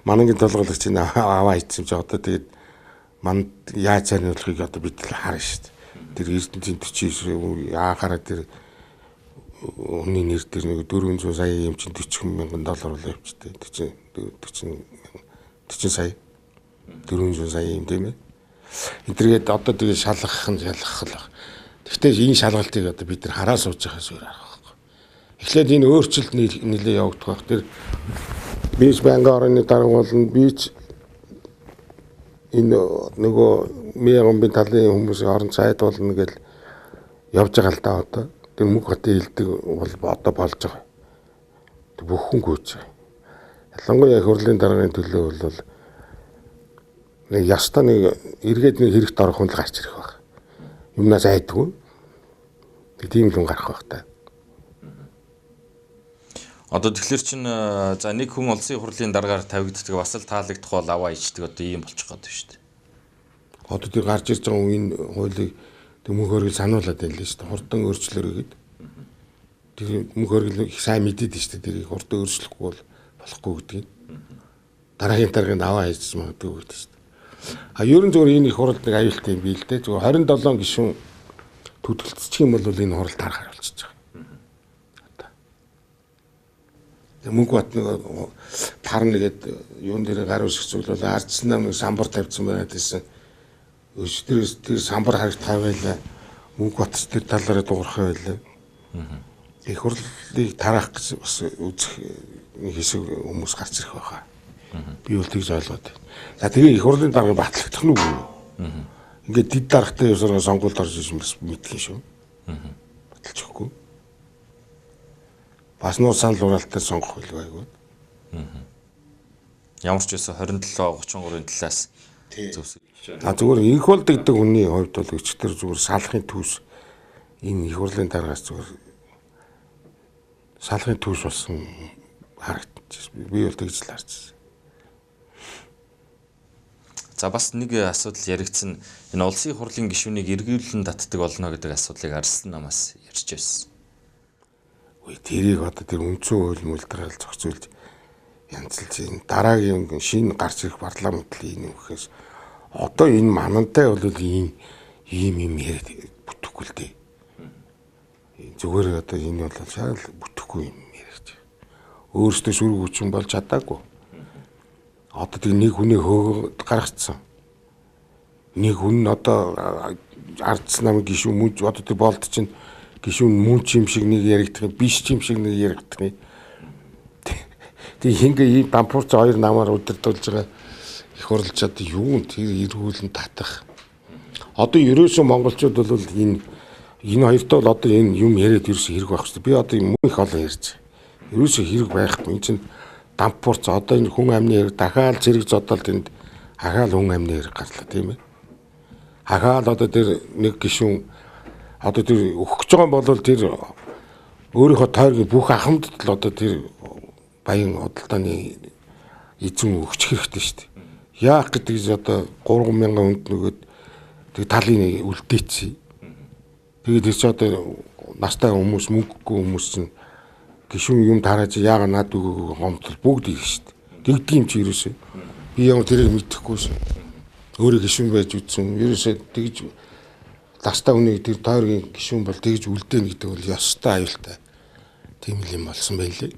манангийн толгойлогч энэ аваа хийсэн чи одоо тэгээд манд яаж хариулахыг одоо бид л харна шүү дээ. Тэр Эрдэнэтийн 49 яахаараа тэр өмнө нэр дээр нэг 400 сая юм чинь 40 мянган доллар болоо явчихтэй. 40 40 сая 400 сая юм тийм ээ. Энтергээд одоо тэгээд шалгах нь шалгах л баг. Гэхдээ энэ шалгалтыг одоо бид нар хараа сууж байхаас өөр арга байхгүй. Эхлээд энэ өөрчлөлт нэлээ явагдах байх. Тэр би ч байнгын орны дарга болно. Би ч энэ нөгөө Мягомбын талын хүмүүсийн орон сайд болно гэж явж байгаа л да одоо. Тэр мөнх хотын хилдэг бол одоо болж байгаа. Тэр бүх хүн гүйж байгаа. Ялангуяа их хурлын даргын төлөө бол нэг ястаа нэг эргээд нэг хэрэгт орох хүн л гарч ирэх байх. Юмнаас айдгүй. Тэг тийм л хүн гарах байх та. Одоо тэгэхээр чин за нэг хүн улсын хурлын даргаар тавигддаг бас л таалагдах бол аваа ичдэг одоо ийм болчих гээд байна шүү дээ. Одоо тэр гарч ирж байгаа энэ хуулийг тэр мөнх хөргөл сануулад байна л шүү дээ. Хурдан өөрчлөлөөрэй гэд. Тэр мөнх хөргөл их сайн мэдээд шүү дээ. Тэрийг хурдан өөрчлөхгүй бол болохгүй гэдгийг. Дараагийн дарганд аваа хийчих магадгүй гэдэг шүү дээ. А ерөн зөвөр энэ их хуралд нэг аюултай юм бий л дээ. Зөвөр 27 гишүүн төдөлцчих юм бол энэ хурал тарахаар болчихж байгаа. Мөнх бат нэг тарна гээд юун дээр гар үсэх зүйл бол ардсан нэг самбар тавьсан байна гэсэн. Өчтөр тэр самбар харагдах байлаа. Мөнх бат тэр талаараа дуурах байлаа. Их хурлыг тараах гэж бас үзэх нэг хэсэг хүмүүс гарч ирэх байхаа. Би бол тэгж ойлгоод байна. За тэгээ их хурлын дарга батлагдах нь үгүй юу? Ингээд дид даргатай явсараа сонгуульд орж ирсэн бас мэдгэн шүү. Баталчихгүй. Бас нуу санал хураалтаар сонгох байлгүй айгүй. Ямар ч байсан 27 33-ын талаас зөвсөж. А зүгээр их хурл гэдэг хүний хувьд бол өчтөр зүгээр салахын төс энэ их хурлын даргаас зүгээр салахын төс болсон харагдчих. Би бол тэгж л харчихсан. За бас нэг асуудал яригдсан энэ улсын хурлын гишүүнийг эргүүлэн татдаг болно гэдэг асуудлыг Арслан намаас ярьж байсан. Үгүй тэрийг одоо тэр үндсэн хууль мөлдрал зохицуулж янзлж энэ дараагийн шинэ гарч ирэх парламент л энэ юм гэхээс одоо энэ манантай бол ийм ийм юм яриад бүтэхгүй л дээ. Зүгээр одоо энэ бол шал бүтэхгүй юм яриач. Өөрөөсөө шүрэг хүчин болж чадаагүй. Одоо тэр нэг хүний хөөгд гаргацсан. Нэг хүн нь одоо ардс намын гишүүн мөн одоо тэр болд чинь гишүүн мөн ч юм шиг нэг яригдах юм, биш ч юм шиг нэг яригдах юм. Тэг хингээ ийм дампуурч хоёр намаар удирдуулж байгаа их хурлч одоо юу тэр эргүүлэн татах. Одоо ерөөсөө монголчууд бол энэ хоёртой бол одоо энэ юм яриад ерөөсөө хэрэг байх хэрэгтэй. Би одоо мөн их олон ярьж. Ерөөсөө хэрэг байхгүй. Энэ чинь дампуурч одоо энэ хүн амны хэрэг дахиад зэрэг зодол тэнд ахаал хүн амны хэрэг гарлаа тийм ээ. Ахаал одоо тэр нэг гишүүн одоо тэр өгөх гэж байгаа бол тэр өөрийнхөө тойргийн бүх ахмадд л одоо тэр баян худалдааны эзэн өгчих хэрэгтэй шүү дээ. Яах гэдэг чинь одоо 3000 хүнд нөгөөд тэр талын үлдээчихье. Тэгээд тэр чинь одоо настай хүмүүс мөнгөгүй хүмүүс чинь гишүүн юм тарааж яага над өгөөг гомдол бүгд ирнэ шүү дээ. Тэгдэг юм чи ерөөсөө. Би ямар тэрийг мэдэхгүй шин. Өөрөө гишүүн байж үтсэн. Ерөөсөө тэгж настай хүнийг тэр тойргийн гишүүн бол тэгж үлдээнэ гэдэг бол ёстой аюултай. Тийм л юм болсон байлээ.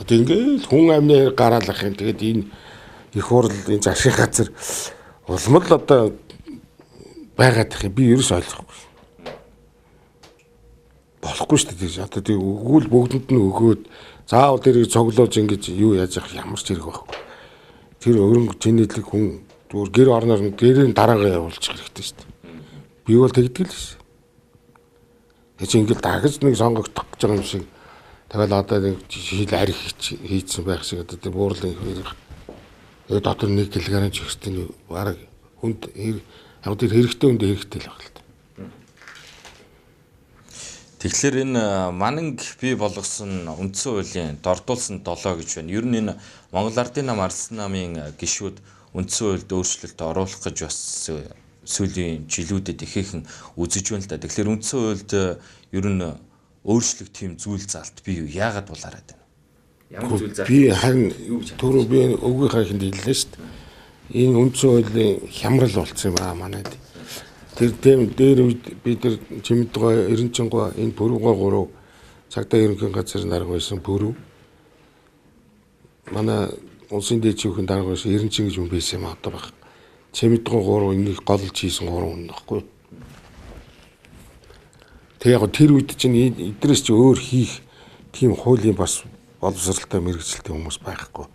Одоо ингээл хүн амны хэрэг гараалах юм. Тэгээд энэ их хурл энэ засгийн газар улам л одоо байгаад их юм. Би ерөөс ойлгохгүй. Болохгүй шүү дээ. Одоо тэг өгвөл бүгдэнд нь өгөөд заавал тэрийг цоглуулж ингэж юу яаж явах ямар ч хэрэг байхгүй. Тэр өрөнгө чинэлэг хүн зүгээр гэр орноор нь гэрийн дараагаа явуулчих хэрэгтэй шүү дээ. Би бол тэгдэг л шээ. Тэгээ чи ингээл дагаж нэг сонгогдох гэж байгаа юм шиг тэгэл одоо нэг шил арх хийцэн байх шиг одоо тэр буурлын их. Тэгээ дотор 1 кг чихэртэй бараг хүнд яг тэр хэрэгтэй хүнд хэрэгтэй л байх л та. Тэгэхээр энэ мананг бий болгосон үндсэн хуулийн дордуулсан долоо гэж байна. Ер нь энэ Монгол Ардын нам Арслан намын гишүүд үндсэн хуульд өөрчлөлт оруулах гэж бас сүүлийн жилүүдэд ихээхэн үзэж байна л да. Тэгэхээр үндсэн хуульд ер нь өөрчлөх тийм зүйл залт би юу яагаад булаараад байна? Ямар зүйл залт? Би харин түрүү би өвгийнхаа ихэнд хэллээ шүү дээ. Энэ үндсэн хуулийн хямрал болцсон юм аа манайд. Тэр тийм дээр үед бид нар Чимэдгой, Эренчингой энэ Пүрвгой гурав цагдаа ерөнхий газрын дарга байсан Пүрв. Манай улсын дээд шүүхийн дарга байсан Эренчин гэж хүн байсан юм одоо баг. Чимэдгой гурав энийг голж хийсэн гурван хүн байхгүй. Тэг яг тэр үед чинь эдрээс чи өөр хийх тийм хуулийн бас боловсралтай мэргэжилтэй хүмүүс байхгүй.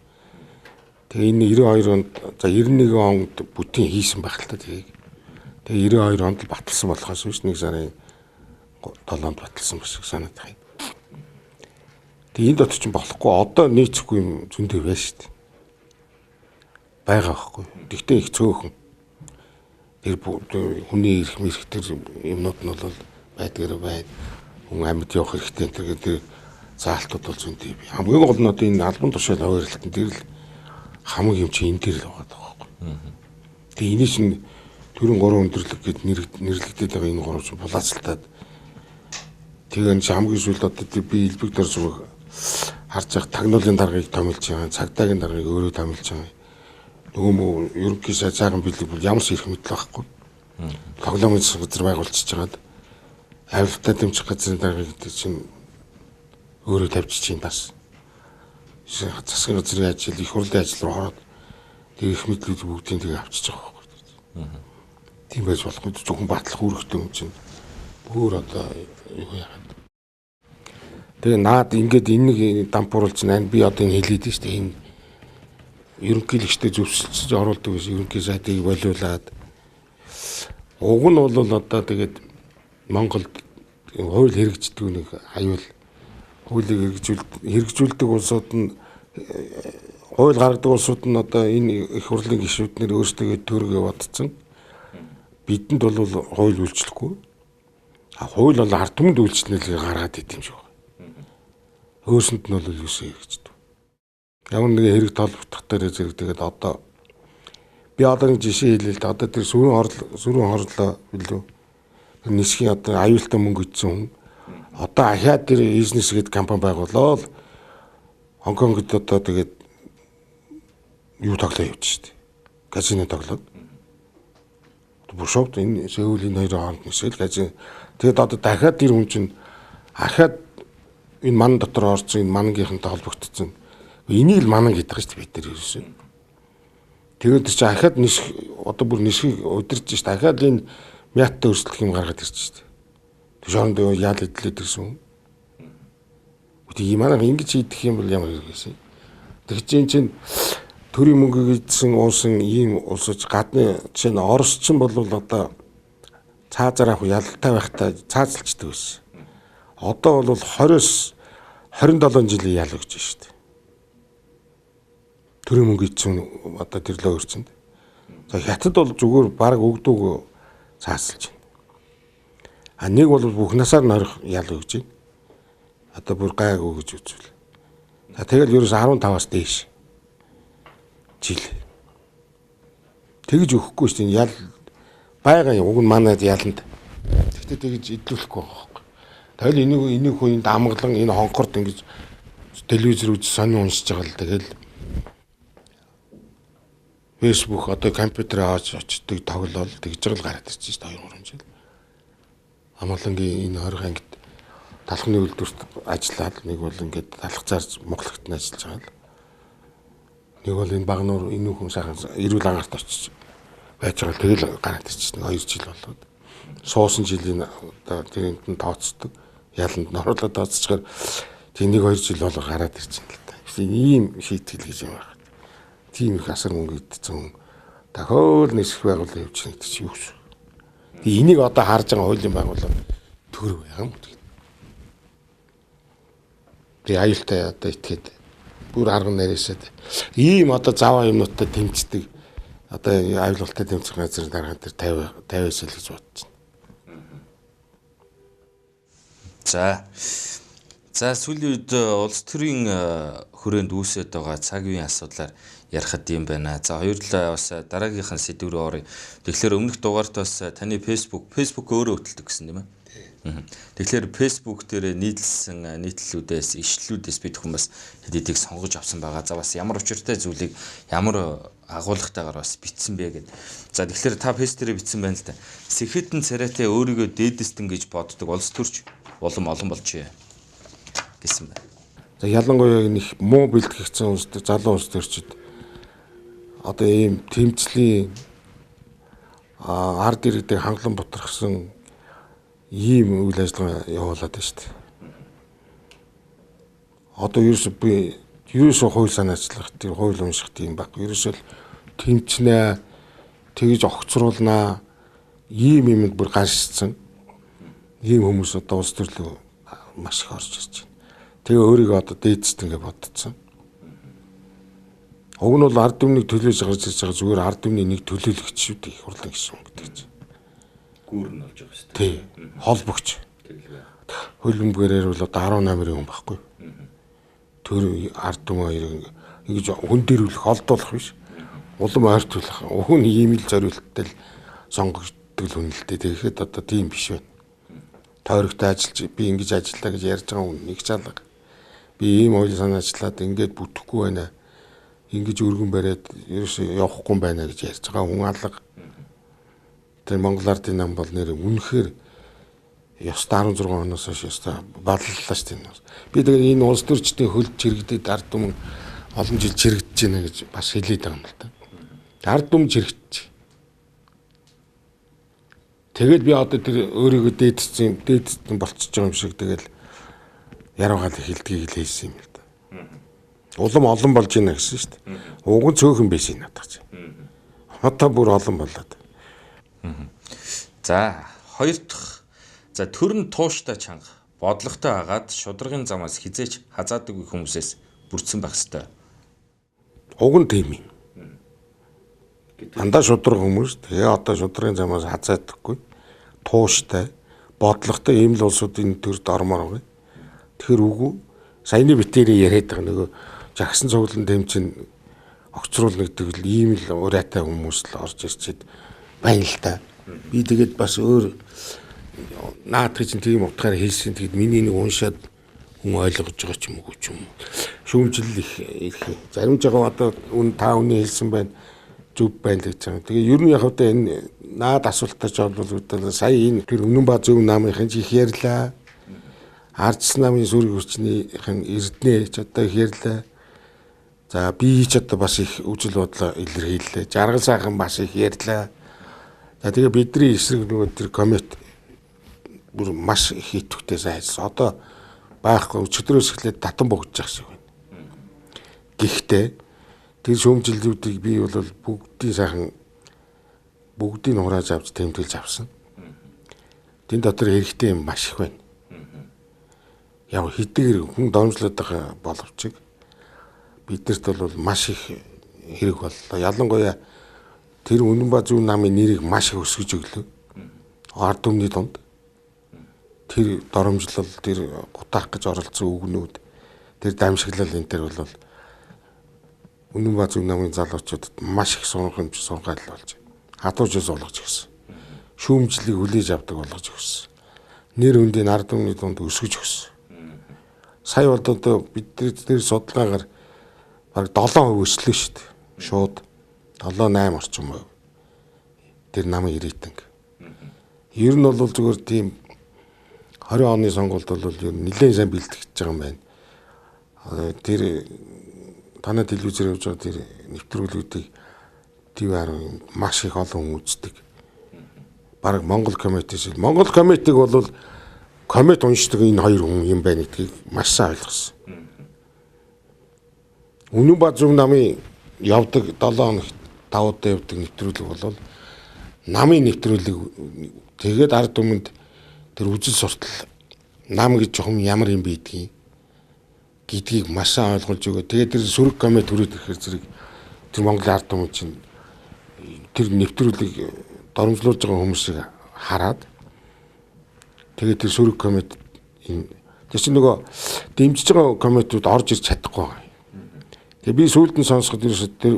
Тэгээ энэ 92 онд за 91 онд бүтэн хийсэн байх л та тгийг. Тэгээ 92 онд л баталсан болохоос биш 1 сарын 7-нд баталсан байх шиг санагдах юм. Тэгээ энэ дотор чинь болохгүй одоо нийцэхгүй юм зөндөө байна шүү дээ. Байгаа байхгүй. Тэгтээ их цөөхөн. Тэр хүний эрх мэрх тэр юмнууд нь бол байдгаар байд. Хүн амьд явах хэрэгтэй энэ тэр заалтууд бол зөндөө. Хамгийн гол нь одоо энэ албан тушаал хуваарлалтын тэр л хамаг юм чи энэ дээр л байгаа байхгүй. Тэгээ эний чинь төрийн гурван өндөрлөг гэд нэрлэгдээд байгаа энэ гурав чинь булаацалтаад тэгээ энэ хамгийн сүүлд одоо би элбэг дор зүг харж байгаа тагнуулын даргаыг томилж байгаа, цагдаагийн даргаыг өөрөө томилж байгаа. Нөгөө мө ерөнхий сайд цаахан биелэг бол ямар ч эрх мэдэл байхгүй. Тоглоомын газар байгуулчихж байгаад авилтаа дэмжих газрын даргаыг гэдэг чинь өөрөө тавьчих чинь бас. Засгийн газрын ажил, их хурлын ажил руу ороод тэр эрх мэдлүүд бүгдийг тэгээ авчиж байгаа байхгүй. Тийм байж болохгүй зөвхөн батлах үүрэгтэй юм чинь өөр одоо юу яагаад. Тэгээ наад ингээд энийг дампууруулж байна. Би одоо энэ хэлээд нь шүү дээ. Энэ ерөнхийлөгчтэй зөвшөлтсөж оруулдаг гэсэн ерөнхий сайдыг болиулаад уг нь бол одоо тэгээд Монголд хууль хэрэгждэг нэг аюул хуулийг хэрэгжүүлдэг улсууд нь хууль гаргадаг улсууд нь одоо энэ их хурлын гишүүд нэр өөрсдөө төргөө бодсон. Бидэнд бол хууль үйлчлэхгүй. А хууль бол ард түмэнд үйлчлэлийг гаргаад идэм шиг байна. Өөрсөнд нь бол юусэн хэрэгждэг. Ямар нэгэн хэрэг толбогдох дээр зэрэг тэгээд одоо би одоо нэг жишээ хэлээ л да. Одоо тэр сөрүүн хорлоо билүү. Тэр нисхийн одоо аюултай мөнгө идсэн хүн. Одоо ахиад тэр бизнес гэдэг компани байгуулаад Хонконгод одоо тэгээд юу тоглоо явж штэ. Казино тоглоод. Бүр шууд энэ Сеулийн хоёрын хооронд нисэл казино. Тэгээд одоо дахиад тэр хүн чинь ахиад энэ ман дотор орсон энэ мангийнхантай холбогдсон. Энийг л манан гэдэг шүү дээ бид нар ерөөсөө. Тэгээд тэр чинь ахиад нисэх одоо бүр нисхийг удирж шүү дээ. Ахиад энэ мяттай өрсөлдөх юм гаргаад ирж шүү дээ. Тэр хоорондоо яал идлээд ирсэн хүн. Үгүй манай ингэж хийдэх юм бол ямар хэрэг байсан. Тэр чинь төрийн мөнгийг идсэн уусан ийм улсаж гадны жишээ нь Орос чинь бол одоо цаазаар авах ялтай байхдаа цаазалчдаг байсан. Одоо бол 20-с 27 жилийн ял өгч шүү дээ. Төрийн мөнгө идсэн одоо тэр лөө өрчөнд. За хятад бол зүгээр баг өгдөг цаазалж байна. А нэг бол бүх насаар нь хорих ял өгч байна. Одоо бүр гайгүй гэж үзвэл. За тэгэл ерөөс 15-аас дээш жил. Тэгж өгөхгүй шүү дээ. Ял байгаа юм. Уг нь манайд яланд. Тэгтээ тэгж идлүүлэхгүй байгаа байхгүй. Тэгэл энийг хүн энд амгалан энэ хонхорд ингэж телевизэр үз сонин уншиж байгаа л тэгэл Facebook одоо компьютер аваад очдөг тоглоол тэгж байгаа л гараад ирсэн шүү дээ 2 3 жил. Амгалангийн энэ 20 ангид талхны үйлдвэрт ажиллаад нэг бол ингээд талх зарж мухлагт нь ажиллаж байгаа л. Нэг бол энэ Багнуур энэ хүн сайхан эрүүл ангарт очиж байж байгаа л тэгэл гараад ирчихсэн 2 жил болоод суусан жилийн одоо тэрэнд нь тооцдог яланд нь оруулаад тооцчихоор тэг 1 2 жил болоо гараад ирчихсэн л та. Ийм шийтгэл гэж юм байна. Тийм их асар мөнгө идсэн хүн Дахиад нисэх байгууллага явж байгаа гэдэг чинь юу гэсэн. Тэгээ энийг одоо харж байгаа хуулийн байгууллага төр байгаа юм. Тэгээ аюултай одоо итгээд бүр арга нарийсаад ийм одоо заваа юмнуудтай тэмцдэг одоо аюултай тэмцэх газар дарга дээр 50 50-аас л гэж бодож байна. За. За сүүлийн үед улс төрийн хүрээнд үүсээд байгаа цаг үеийн асуудлаар ярихад юм байна. За хоёрлаа бас дараагийнхан сэдв рүү оръё. Тэгэхээр өмнөх дугаарт бас таны Facebook өөрөө хөтэлдэг гэсэн тийм ээ. Тэгэхээр Facebook дээр нийтлсэн нийтлэлүүдээс, ишлэлүүдээс бид хүн бас хэд хэдийг сонгож авсан байгаа. За бас ямар учиртай зүйлийг ямар агуулгатайгаар бас бичсэн бэ гэд. За тэгэхээр та Face дээр бичсэн байна л да. Сэхэдэн царайтай өөрийгөө дээдэстэн гэж боддог улс төрч улам олон болжээ гэсэн байна. За ялангуяа энэ их муу бэлтгэгдсэн улс төр, залуу улс төрчид одоо ийм тэмцлийн ард иргэдийг хангалан бутархсан ийм үйл ажиллагаа явуулаад байна шүү дээ. Одоо ерөөсөө би ерөөсөө хууль санаачлах, тэр хууль унших тийм баг. Ерөөсөө л тэмцнэ, тэгж огцруулнаа ийм юмд бүр гаршсан. Ийм хүмүүс одоо улс төрлөө маш их орж ирж байна. Тэгээ өөрийгөө одоо дээдсдэн гэж бодцсон. Уг нь бол ард түмнийг төлөөж гарч ирж байгаа зүгээр ард түмний нэг төлөөлөгч шүү дээ. Их хурлын гишүүн гэдэг чинь. Гүүр нь болж байгаа шүү дээ. Тий. Холбогч. Хөлбөмбөгөөр бол одоо 18-ын хүн байхгүй. Тэр ард түмэн хоёрыг ингэж хүн дэрвлэх, холдуулах биш. Улам ойртуулах. Хүн ийм л зориулттай л сонгогддог л хүн л дээ. Тэгэхэд одоо тийм биш байна. Тойрогтой ажиллаж би ингэж ажиллаа гэж ярьж байгаа хүн нэг чалга. Би ийм хууль санаачлаад ингээд бүтэхгүй байна. Ингэж өргөн бариад ерөөсөө явахгүй байна гэж ярьж байгаа хүн алга. Тэр Монгол ардын нам бол нэр үнэхээр ёстой 16 оноос хойш ёстой баллалаа шүү дээ. Би тэгээд энэ улс төрчдийн хөлд чирэгдээд ард түмэн олон жил чирэгдэж байна гэж бас хэлээд байгаа юм л та. Ард түмэн чирэгдэж. Тэгэл би одоо тэр өөрийгөө дээдсэн болчихж байгаа юм шиг тэгэл яруугаал хэлдгийг л хэлсэн юм л да. Улам олон болж байна гэсэн шүү дээ. Уг нь цөөхөн байсан надад чи. Одоо бүр олон болоод. За хоёр дахь за төр нь тууштай чанга бодлоготой агаад шударгын замаас хизээч хазаадаггүй хүмүүсээс бүрдсэн байх ёстой. Уг нь тийм юм. Дандаа шударга хүмүүс тэгээ одоо шударгын замаас хазаадаггүй тууштай бодлоготой ийм л улсуудын төрд ормоор байгаа. Тэгэхээр үгүй саяны битэрээ яриад байгаа нөгөө жагсан цуглан тэмцэн огцруулна гэдэг л ийм л урайтай хүмүүс л орж ирчээд байна л та. Би тэгээд бас өөр наадах чинь тийм утгаар хэлсэн. Тэгээд миний нэг уншаад хүн ойлгож байгаа ч юм уу ч юм уу. Шүүмжлэл их их. Зарим жоо одоо та үний хэлсэн байна. Зөв байна л гэж байгаа. Тэгээ ер нь яг одоо энэ наад асуултаа ч болвол сая энэ тэр Үнэн ба зөв намынхан ч их ярьлаа. Ардсан намын сүрэг хүчнийхэн эрдэнэ ч одоо их ярьлаа. За би ч одоо бас их үжил бодлоо илэрхийллээ. Жаргал сайхан бас их ярьлаа. За тэгээ бидний эсрэг нөгөө тэр комет бүр маш их идэвхтэй сайн ажилласан. Одоо байхгүй өчигдрөөс эхлээд татан богдож байгаа шиг байна. Гэхдээ тэр шүүмжлэлүүдийг би бол бүгдийн сайхан бүгдийг хурааж авч тэмдэглэж авсан. Тэн дотор хэрэгтэй юм маш их байна. Яг хэдийгээр хүн домжлоод байгаа боловч биднэрт бол маш их хэрэг боллоо. Ялангуяа тэр Үнэн ба зөв намын нэрийг маш их өсгөж өглөө. Ард түмний дунд тэр доромжлол, тэр гутаах гэж оролцсон үгнүүд, тэр дамжиглал энэ төр бол Үнэн ба зөв намын залуучуудад маш их сургамж сургаал болж хадуужээс болгож өгсөн. Шүүмжлэлийг хүлээж авдаг болгож өгсөн. Нэр хүндийг ард түмний дунд өсгөж өгсөн. Сая бол одоо бид тэр судалгаагаар бараг 7% өслөө шүү дээ. Шууд 7-8 орчим хувь. Тэр намын рейтинг. Ер нь бол зүгээр тийм 20 оны сонгуульд бол ер нь нэлээд сайн бэлтгэж байгаа юм байна. Тэр танай телевизээр явж байгаа тэр нэвтрүүлгүүдийг TV10 маш их олон хүн үздэг. Бараг Монгол комитээс Монгол комитег бол комет уншдаг энэ хоёр хүн юм байна гэдгийг маш сайн ойлгосон. Үнэн ба зөв намын явдаг 7 хоногт давуудаа явдаг нэвтрүүлэг бол намын нэвтрүүлэг. Тэгээд ард түмэнд тэр үзэл суртал нам гэж чухам ямар юм байдгийг гэдгийг маш сайн ойлгуулж өгөө. Тэгээд тэр сөрөг коммент хүрээд ирэхээр зэрэг тэр Монголын ард түмэн чинь тэр нэвтрүүлгийг доромжлуулж байгаа хүмүүсийг хараад тэгээд тэр сөрөг коммент энэ тэр чинь нөгөө дэмжиж байгаа комментүүд орж ирж чадахгүй байгаа. Тэгээ би сүүлд нь сонсоход ерөөсөө тэр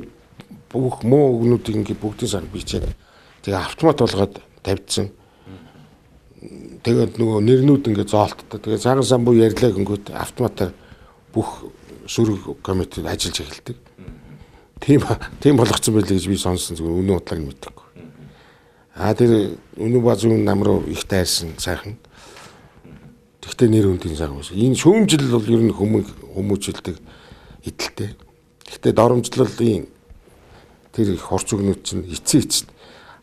бүх муу үгнүүдийг ингээд бүгдийн сан бичээд тэгээ автомат болгоод тавьдсан. Тэгээд нөгөө нэрнүүд ингээд зоолттой. Тэгээ цагаан самбуу ярьлаа гингүүт автоматар бүх сөрөг комментүүд ажиллаж эхэлдэг. Тийм болгоцсон байлээ гэж би сонссон, зүгээр үнэн бодлоо нь мэдэхгүй. А тэр үнэн ба зүүн нам руу их дайрсан сайхан. Тэгтээ нэр хүндийн сайхан байсан. Энэ шүүмжлэл бол ер нь хүмүүжүүлдэг идэлтэй. Тэгтээ доромжлолын тэр их хурц үгнүүд чинь эцсийн эцэст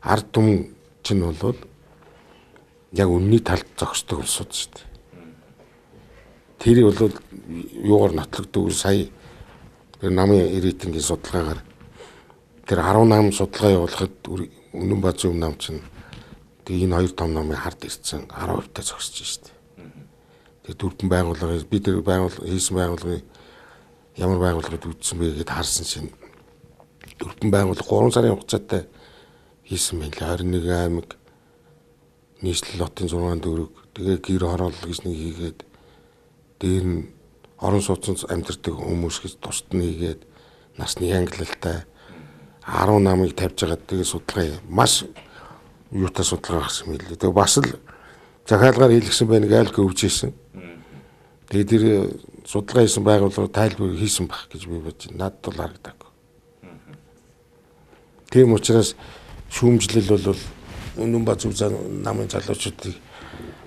ард түмэн чинь бол яг үнний талд зогсдог улсууд шүү дээ. Тэрийг бол юугаар нотлогддог сая тэр намын рейтингийн судалгаагаар тэр 18 судалгаа явуулахад Үнэн ба зөв нам чинь тэгээ энэ хоёр том намын хард ирсэн 10% та зогсож шүү дээ. Тэгээ дөрвөн байгууллага би тэр байгууллага хийсэн байгууллагын ямар байгууллагад үүдсэн бэ гэд харсан чинь дөрвөн байгууллага 3 сарын хугацаатай хийсэн байна лээ. 21 аймаг нийслэл хотын 6 дүүрэг тэгээ гэр хороолол гэж нэг хийгээд дээр нь орон сууцнд амьдардаг хүмүүс гэж тусад нь хийгээд насны ангилалтай 10 намыг тавьж байгаа. Тэгээ судалгаа маш юутай судалгаа гаргасан мэлээ. Тэгээ бас л захиалгаар хийлгсэн байна гээл гөвжсэн. Тэгээ тэр судалгаа хийсэн байгууллага тайлбар хийсэн байх гэж би бодож надад бол харагдаагүй. Тийм учраас шүүмжлэл бол Үнэн ба зөв намын залуучуудыг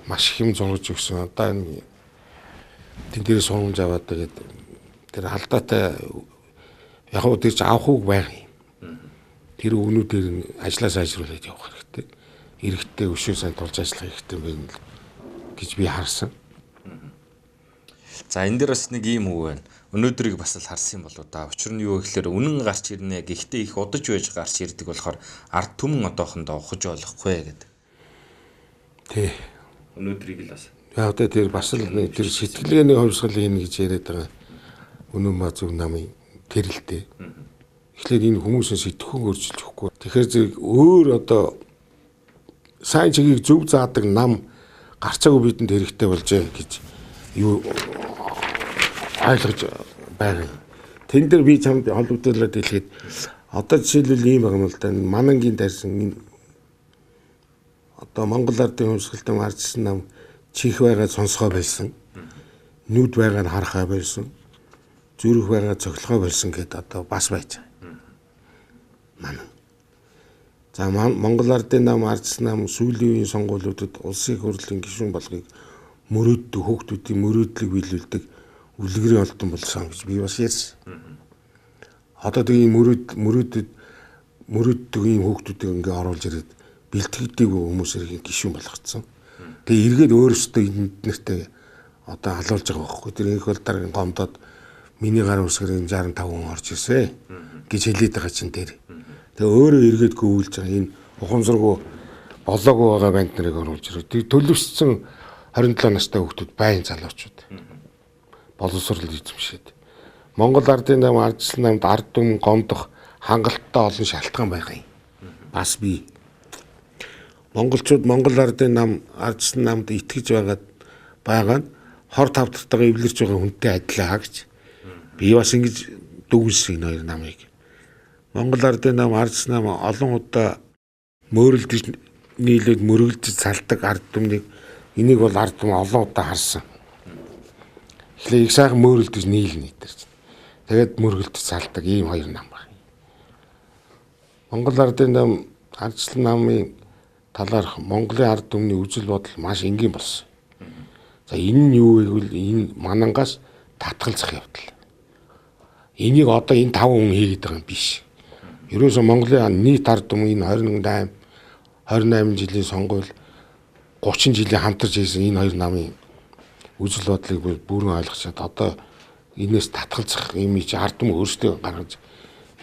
маш их юм зурж өгсөн. Одоо энэ тэн дээрээ сурамж аваад тэгээд тэр алдаатай яг уу тэр ч авах үг байх юм. Тэр өгнүүдээр нь ажлаа сайжруулаад явах хэрэгтэй. Иргэдтэй өшөө сайн тулж ажиллах хэрэгтэй байна гэж би харсан. За энэ дээр бас нэг ийм үг байна. Өнөөдрийг бас л харсан юм болоо да. Учир нь юу гэхээр үнэн гарч ирнэ. Гэхдээ их удаж байж гарч ирдэг болохоор ард түмэн одоохондоо ухаж ойлгохгүй гэдэг. Тий. Өнөөдрийг л бас. Яг одоо тэр бас л тэр сэтгэлгээний хувьсгал хийнэ гэж яриад байгаа. Үнэн ба зөв намын тэрэлтэй. Тэгэхээр энэ хүмүүсийн сэтгхүүн өөрчилж өгөхгүй. Тэгэхээр зэрэг өөр одоо сайн чигийг зөв заадаг нам гарцаагүй бидэнд хэрэгтэй болжээ гэж юу ойлгож байгаа юм. Тэн дээр би чамд холбогдуулаад хэлэхэд одоо жишээлбэл ийм байгаа юм л да. Манангийн дайрсан энэ одоо Монгол ардын хувьсгалтан ардсан нам чих байгаа сонсгоо байсан. Нүд байгаа нь харахаа байсан. Зүрх байгаа цоглохоо байсан гэдээ одоо бас байж байгаа. Манай. За Монгол ардын нам ардсан нам сүүлийн үеийн сонгуулиудад улсын хурлын гишүүн болгыг мөрөөддөг хүүхдүүдийн мөрөөдлийг биелүүлдэг үлгэрийн олдон болсон гэж би бас ярьсан. Одоо тэгээ ийм мөрөөддөг ийм хүүхдүүдийг ингээ оруулж ирээд бэлтгэдэг хүмүүсийг гишүүн болгоцсон. Тэгээ эргээд өөрөөсөө энд нэртэй одоо алуулж байгаа байхгүй. Тэр инх бол дараагийн гомдоод миний гар үсгэр энэ 65 хүн орж ирсэн гэж хэлээд байгаа чинь тэр. Тэгээ өөрөө эргээд гөвүүлж байгаа энэ ухамсаргүй болоогүй байгаа банд нарыг оруулж ирээ. Тэр төлөвшсөн 27 настай хүүхдүүд байн залуучууд. Боловсрол эзэмшээд. Монгол ардын нам ардчлан намд ард түмэн гомдох хангалттай олон шалтгаан байгаа юм. Бас би монголчууд Монгол ардын нам ардчлан намд итгэж байгаа нь хор тавтартайгаа эвлэрч байгаа хүнтэй адилаа гэж би бас ингэж дүгнсэн энэ хоёр намыг. Монгол ардын нам ардчлан нам олон удаа мөрөлдөж нийлээд мөрөлдөж салдаг ард түмнийг энийг бол ард түмэн олон удаа харсан. Тэгэхээр их сайхан мөрөлдөж нийлнэ тэр чинь. Тэгээд мөргөлдөж салдаг ийм хоёр нам байна. Монгол ардын нам ардчлан намын талаарх Монголын ард түмний үзэл бодол маш энгийн болсон. За энэ нь юу вэ гэвэл энэ манангаас татгалзах явдал. Энийг одоо энэ 5 хүн хийгээд байгаа юм биш. Ерөөсөө Монголын нийт ард түмэн энэ 28 жилийн сонгуул 30 жилийн хамтарч хийсэн энэ хоёр намын үзэл бодлыг бүрэн ойлгочоод одоо энэс татгалзах юм чи ард түмэн өөрсдөө гаргаж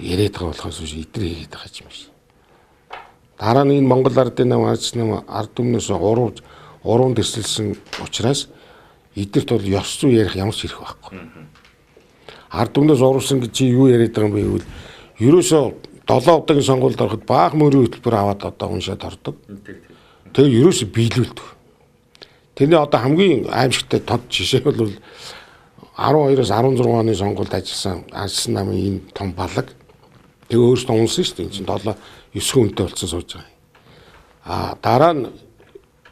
Яриад байгаа болохоос биш эдгээр хийгээд байгаа юм биш. Дараа нь энэ Монгол ардын нам ард нам ард түмнээс уруунд эрсэлсэн учраас эдгэрт бол ёс зүй ярих ямар ч хэрэг байхгүй. Ард түмнээс уруусан гэж чи юу яриад байгаа юм бэ гэвэл ерөөсөө 7 удаагийн сонгуульд ороход баах мөрийн хөтөлбөр аваад одоо уншаад ордог. Тэгээ ерөөсөө биелүүлдэг. Тэрний одоо хамгийн аимшигтай тод жишээ бол 12-оос 16 оны сонгуульд ажилласан ардсан намын энэ том балаг. Тэгээ өөрөөсөө унсан шүү дээ. Энэ чинь 7 9 хүнтэй болсон сууж байгаа юм. А дараа нь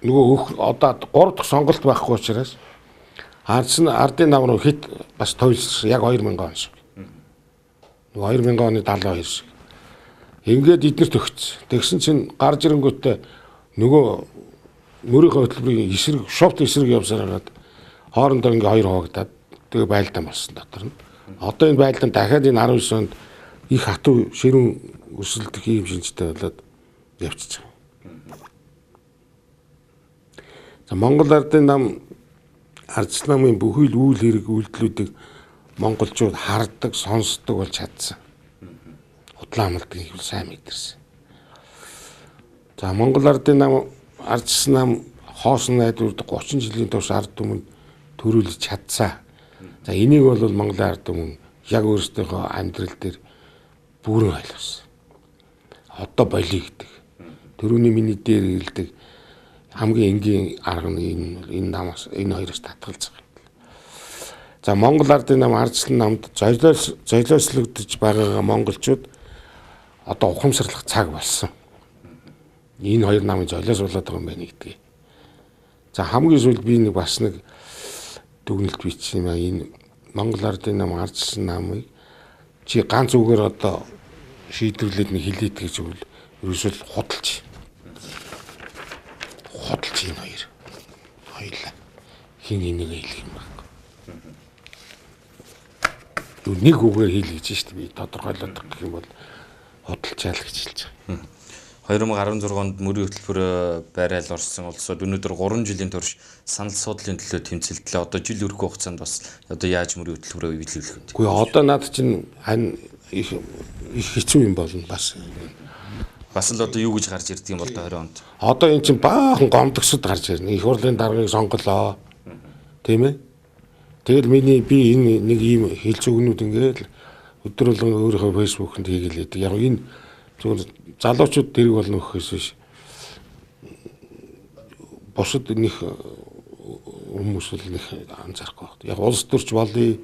нөгөө одоо 3 дахь сонголт байхгүй учраас ардсан ардын нам руу хит бас тойлсон яг 2000 он шиг. Нөгөө 2000 оны 72 шиг. Ингээд эднэрт өгцсөн. Тэгсэн чинь гарч ирэнгүүтээ нөгөө мөрийнхөө хөтөлбөрийн эсрэг шовт эсрэг явсаар хагаад хоорондоо ингээ хоёр хуваагдаад тэгээ байлдаан болсон дотор нь. Одоо энэ байлдаан дахиад энэ 19 онд их хатуу ширүүн өрсөлдөх ийм шинжтэй болоод явчихж байгаа. За Монгол ардын нам ардч намын бүхий л үйл хэрэг үйлдэлүүдийг монголчууд хардаг, сонсдог болж чадсан. Худлаа амлдаг их сайн мэдэрсэн. За Монгол ардын нам ардч нам хоосон найдварт 30 жилийн турш ард түмэнд төрүүлж чадсан. За энийг бол Монголын ард түмэн яг өөрсдийнхөө амьдрал дээр бүрэн ойлгосон. Одоо болиё гэдэг. Төрөүний миний дээр ирэлдэг хамгийн энгийн арга нь энэ намаас энэ хоёроос татгалзах юм. За Монгол ардын нам ардчлан намд золиослогдож байгаагаа монголчууд одоо ухамсарлах цаг болсон. Энэ хоёр намын золиос болоод байгаа юм байна гэдгийг. За хамгийн сүүлд би нэг бас нэг дүгнэлт бичсэн юм а. Энэ Монгол ардын нам ардчилсан намыг чи ганц үгээр одоо шийдвэрлээд нэг хилээд гэж үл ерөөсөө худалч. Худалч энэ хоёр. Хоёлаа. Хин энийг хэлэх юм байхгүй. Нэг үгээр хэл гэж шүү дээ. Би тодорхойлоод гэх юм бол худалчаал гэж хэлж байгаа. 2016 онд мөрийн хөтөлбөр байраал орсон улсууд өнөөдөр 3 жилийн турш санал суудлын төлөө тэмцэлдлээ. Одоо жил өрхөх хугацаанд бас одоо яаж мөрийн хөтөлбөрөө биелүүлэх вэ? Үгүй одоо над чинь хань их хэцүү юм болно бас. Бас л одоо юу гэж гарч ирдэг юм бол 20 онд? Одоо эн чинь баахан гомдогсод гарч ирнэ. Их хурлын даргаыг сонголоо. Тийм ээ? Тэгэл миний би энэ нэг ийм хэлц үгнүүд ингээл өдөр болгон өөрийнхөө фэйсбүүкэнд хийгээл байдаг. Яг энэ зүгээр залуучууд дэрэг болно гэхээс биш. Бусад нэг хүмүүс л нэг анзаарахгүй байна. Яг улс төрч болъё,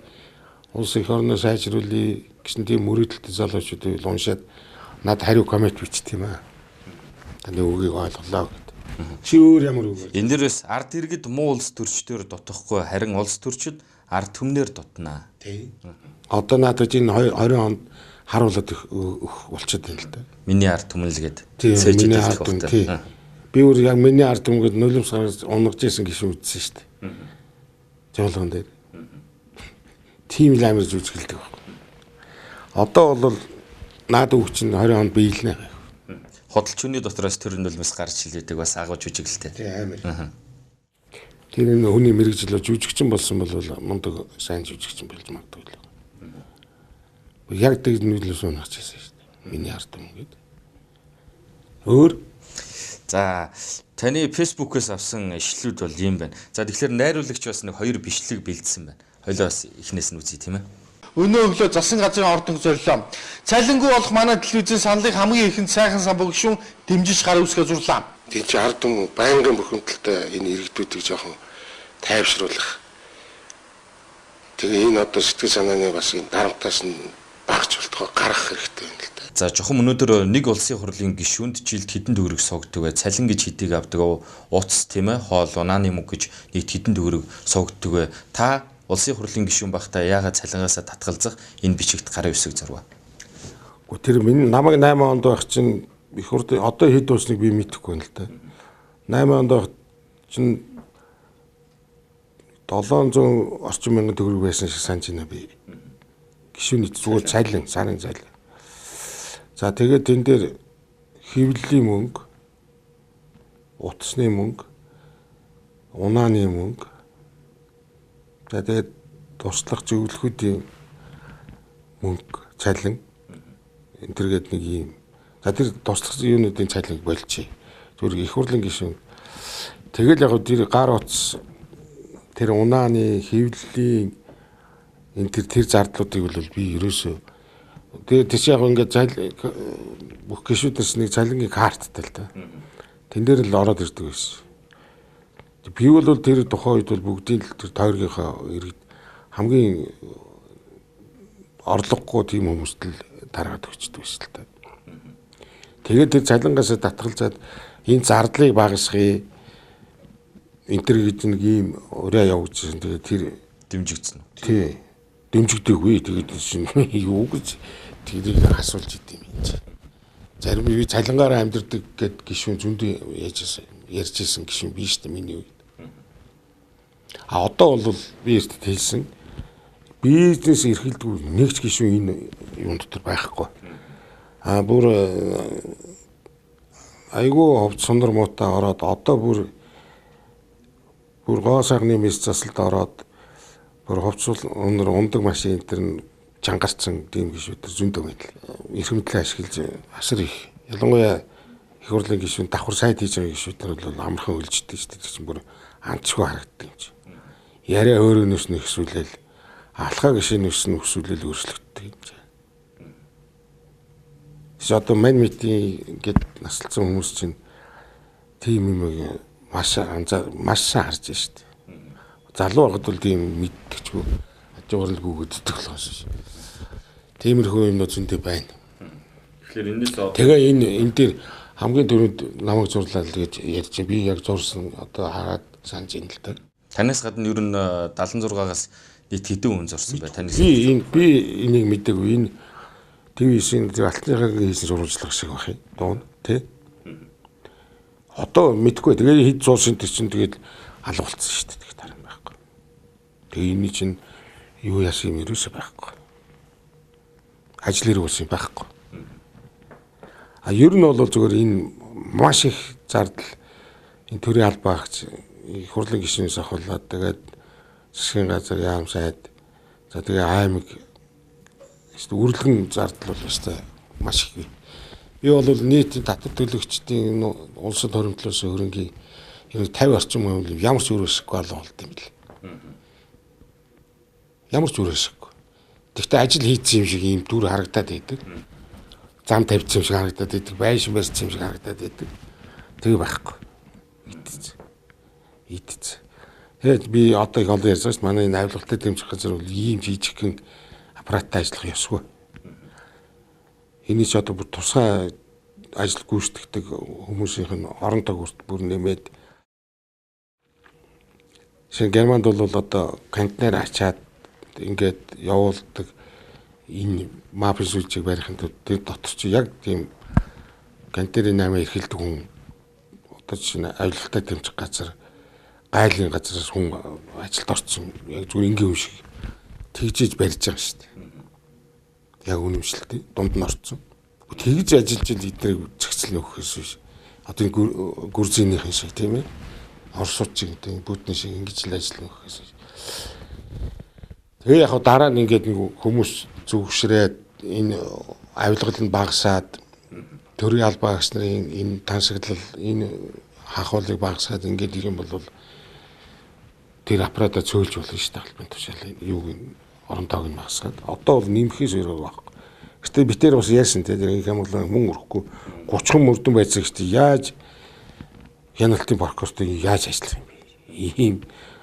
улс эх орноо сайжруулъя гэсэн тийм мөрөөдөлтэй залуучуудыг уншаад над хариу коммент бичдэг юм аа. Таны үгийг ойлголоо гэдэг. Чи өөр ямар үг вэ? Энэ дээрээс ард иргэд муу улс төрчдөр дутахгүй харин улс төрчид ард түмнээр дутнаа. Тий. Одоо надад энэ 20 онд харуулад өгөх болчиход байна л да. Миний ард түмэн л гээд миний ард түмэн тий. Би өөр яг миний ард түмэн гээд нулимс гаргаж унгаж исэн гişүн үзсэн шүү дээ. Жуулган дээр. Тийм л амар жүжиглдэг байхгүй. Одоо бол наад үг чинь 20 онд биелнэ. Худалчүний дотроос тэр нулимс гарч илээдэг бас агуу жүжиглэлтэй. Тий амар. Тэр энэ хүний мэрэгжил жүжигчин болсон бол мундаг сайн жүжигчин болж магадгүй л. Яг тэг нүдлээс унах чийсэн шүү дээ. Миний ард түмэн гээд. Өөр за таны фэйсбүүкээс авсан ишлүүд бол ийм байна. За тэгэхээр найруулагч бас нэг хоёр бичлэг бэлдсэн байна. Хоёлоо бас эхнээс нь үзье тийм ээ. Өнөө өглөө засгийн газрын ордонг зорилоо. Цалингүй болох манай телевизийн саналыг хамгийн ихэнд сайхан самбуу гишүүн дэмжиж гар үсгээ зурлаа. Тин чи ард түмэн байнгын бухимдалтай энэ иргэдүүдийг жоохон тайвшруулах. Тэгээ энэ одоо сэтгэл санааны бас энэ дарамтаас нь багч болтгоо гаргах хэрэгтэй юм л да. За чухам өнөөдөр нэг улсын хурлын гишүүнд жилд хэдэн төгрөг согддог вэ? Цалин гэж хэдийг авдаг вэ? Утас тийм ээ, хоол, унааны мөнгө гэж нийт хэдэн төгрөг согддог вэ? Та улсын хурлын гишүүн байхдаа яагаад цалингаасаа татгалзах энэ бичигт гарын үсэг зурваа? Гэхдээ тэр миний намайг 8 онд байх чинь их хурлын одоо хэд болсныг би мэдэхгүй байна л да. 8 онд байх чинь 700 орчим мянган төгрөг байсан шиг санаж байна би. Гишүүний зүгээр цалин, сарын цалин. За тэгээд тэн дээр хэвлэлийн мөнгө, утасны мөнгө, унааны мөнгө. За тэгээд туслах зөвлөхүүдийн мөнгө, цалин. Энэ төргээд нэг юм. За тэр туслах юунуудын цалинг болчих. Зүгээр их хурлын гишүүн. Тэгэл яг тэр гар утас тэр унааны хэвлэлийн энэ тэр зардлуудыг бол би ерөөсөө тэгээ тэр чинь яг ингээд бүх гишүүдээс нэг цалингийн карттай л да. Тэн дээр л ороод ирдэг байсан. Би бол тэр тухайн үед бол бүгдийн л тэр тойргийнхаа иргэд хамгийн орлогогүй тийм хүмүүст л тараад өгчдөг байсан л да. Тэгээд тэр цалингаас татгалзаад энэ зардлыг багасгая. Энэ төр гэж нэг ийм ураа явуулчихсан. Тэгээд тэр дэмжигдсэн үү? Тий. Дэмжигдээгүй. Тэгээд чинь юу гэж тэрийг асуулж идэм юм чи. Зарим би цалингаараа амьдардаг гэд гишүүн зөндөө ярьжсэн гишүүн би шүү дээ миний үед. А одоо бол би эрт хэлсэн. Бизнес эрхэлдэггүй нэг ч гишүүн энэ юун дотор байхгүй. А бүр айгүй ховд сундар муутай ороод одоо бүр гоо сайхны мэс засалд ороод бүр ховцуул өнөр ундаг машин энэ төр нь чангарцсан тийм гишүүд зөндөө байна л. Эрх мэдлээ ашиглаж асар их. Ялангуяа их хурлын гишүүн давхар сайд хийж байгаа гишүүд нар бол амархан өлждөг шүү дээ. Тэр чинь бүр анцгүй харагддаг юм чи. Яриа өөрөөнөөс нь ихсүүлээл алхаа гишүүнээс нь өсвөлэл өөрчлөгддөг юм чи. Тэгээс одоо мань мэтийн гээд насалсан хүмүүс чинь тийм юм маш маш сайн харж байна шүү дээ. Залуу байхад бол тийм мэддэгчгүй хажуугаар л гүгэддэг болохоос биш. Тиймэрхүү юмнууд зөндөө байна. Тэгэхээр энэс тэгээ энэ дээр хамгийн түрүүнд намайг зурлаа л гэж ярьж би яг зурсан одоо хараад санаж байна л да. Танаас гадна ер нь 76-аас нийт хэдэн хүн зурсан бай танаас? Би энийг мэдээгүй. Энэ ТV9-ийн тэр алтныхаа хийсэн сурвалжлага шиг байх юм. Дуун тий. Одоо мэдгүй. Тэгээ хэд зурсан тэр чинь тэгээд алга болцсон шүү дээ. Тэгээд таран байхгүй. Тэгээ энэний чинь юу яасан юм ерөөсөө байхгүй. Ажил хэрэг болсон юм байхгүй. А ер нь бол зүгээр энэ маш их зардал энэ төрийн албаа агч их хурлын гишүүнээс ахуулаад тэгээд засгийн газар яам сайд за тэгээ аймаг үрлэгэн зардал бол өстой маш их. Би бол нийтийн татвар төлөгчдийн улсын хуримтлалаас хөрөнгийн ер нь 50 орчим хувь ямар ч үр ашиггүй алга болд юм бэл. Ямар ч үр ашиггүй. Тэгвэл ажил хийцэн юм шиг ийм дүр харагдаад байдаг. Зам тавьсан юм шиг харагдаад байдаг, байшин барьсан юм шиг харагдаад байдаг. Тэгээ байхгүй. Идц. Тэгээд би одоо их олон ярьсан шүү дээ. Манай энэ авилгалтай дэмжих газар бол ийм жижигхэн аппараттай ажиллах ёсгүй. Эний ч одоо бүр тусгай ажил гүйцэтгэдэг хүмүүсийнх нь орон тог бүр нэмээд шинэ Германд бол одоо контейнер ачаад ингээд явуулдаг энэ мафийн сүлжээг барихын тулд тэр дотор чи яг тийм контейнерын 8 эрхэлдэг хүн одоо жишээ нь авилгалтай дэмжих газар гайлын газараас хүн ажилд орсон яг зүгээр энгийн хүн шиг тэгжиж барьж байгаа шүү дээ. Яг үнэмшилтэй дунд нь орцсон. Тэгж ажиллаж ил эднийг зэгцэл нөхөхөөс биш. Одоо энэ гүрзийнийхэн шиг тийм ээ. Оросууд шиг тийм Путин шиг ингэж л ажил нөхөхөөс биш. Тэгээ яг дараа нь ингээд нэг хүмүүс зүгшрээд энэ авилгал нь багасаад төрийн албаа агч нарын энэ тансаглал энэ хахуулыг багасгаад ингээд ирэх юм бол тэр аппаратаа цөөлж болно шүү дээ албан тушаалын юуг нь орон тоог нь багасгаад одоо бол нэмэхээс өөр байхгүй. Гэтэ би тэр бас яасан те тэр инх хамгаалан мөн өрөхгүй 30 мөрдөн байцаа гэхдээ яаж хяналтын прокурортой яаж ажиллах юм бэ? Ийм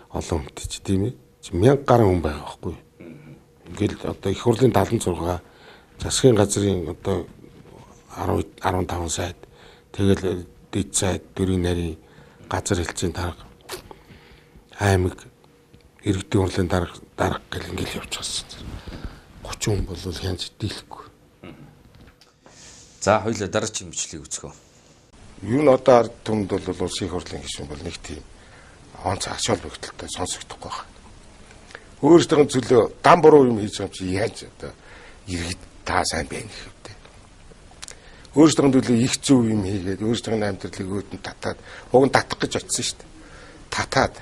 олон хүнтэй ч тийм ээ. 1000 гаруй хүн байгаа байхгүй. Ингээл одоо их хурлын 76 засгийн газрын одоо 10 15 сайд тэгэл дэд сайд дөрвийн нарийн газар хэлцээний дарга аймаг иргэдийн хурлын дарга гэл ингээл явчихсан. 30 хүн бол хянаж дийлэхгүй. За хоёлаа дараагийн бичлэгийг үзэх үү. Юу н одоо ард түмэнд бол улсын их хурлын гишүүн бол нэг тийм онц ач холбогдолтой сонсогдохгүй байна. Өөрсдийн төлөө гам буруу юм хийж байгаа юм чи яаж одоо иргэд та сайн байна гэх юм бэ? Өөрсдийн төлөө их зөв юм хийгээд өөрсдийн амьдралыг өөд нь татаад уг нь татах гэж очсон шүү дээ. Татаад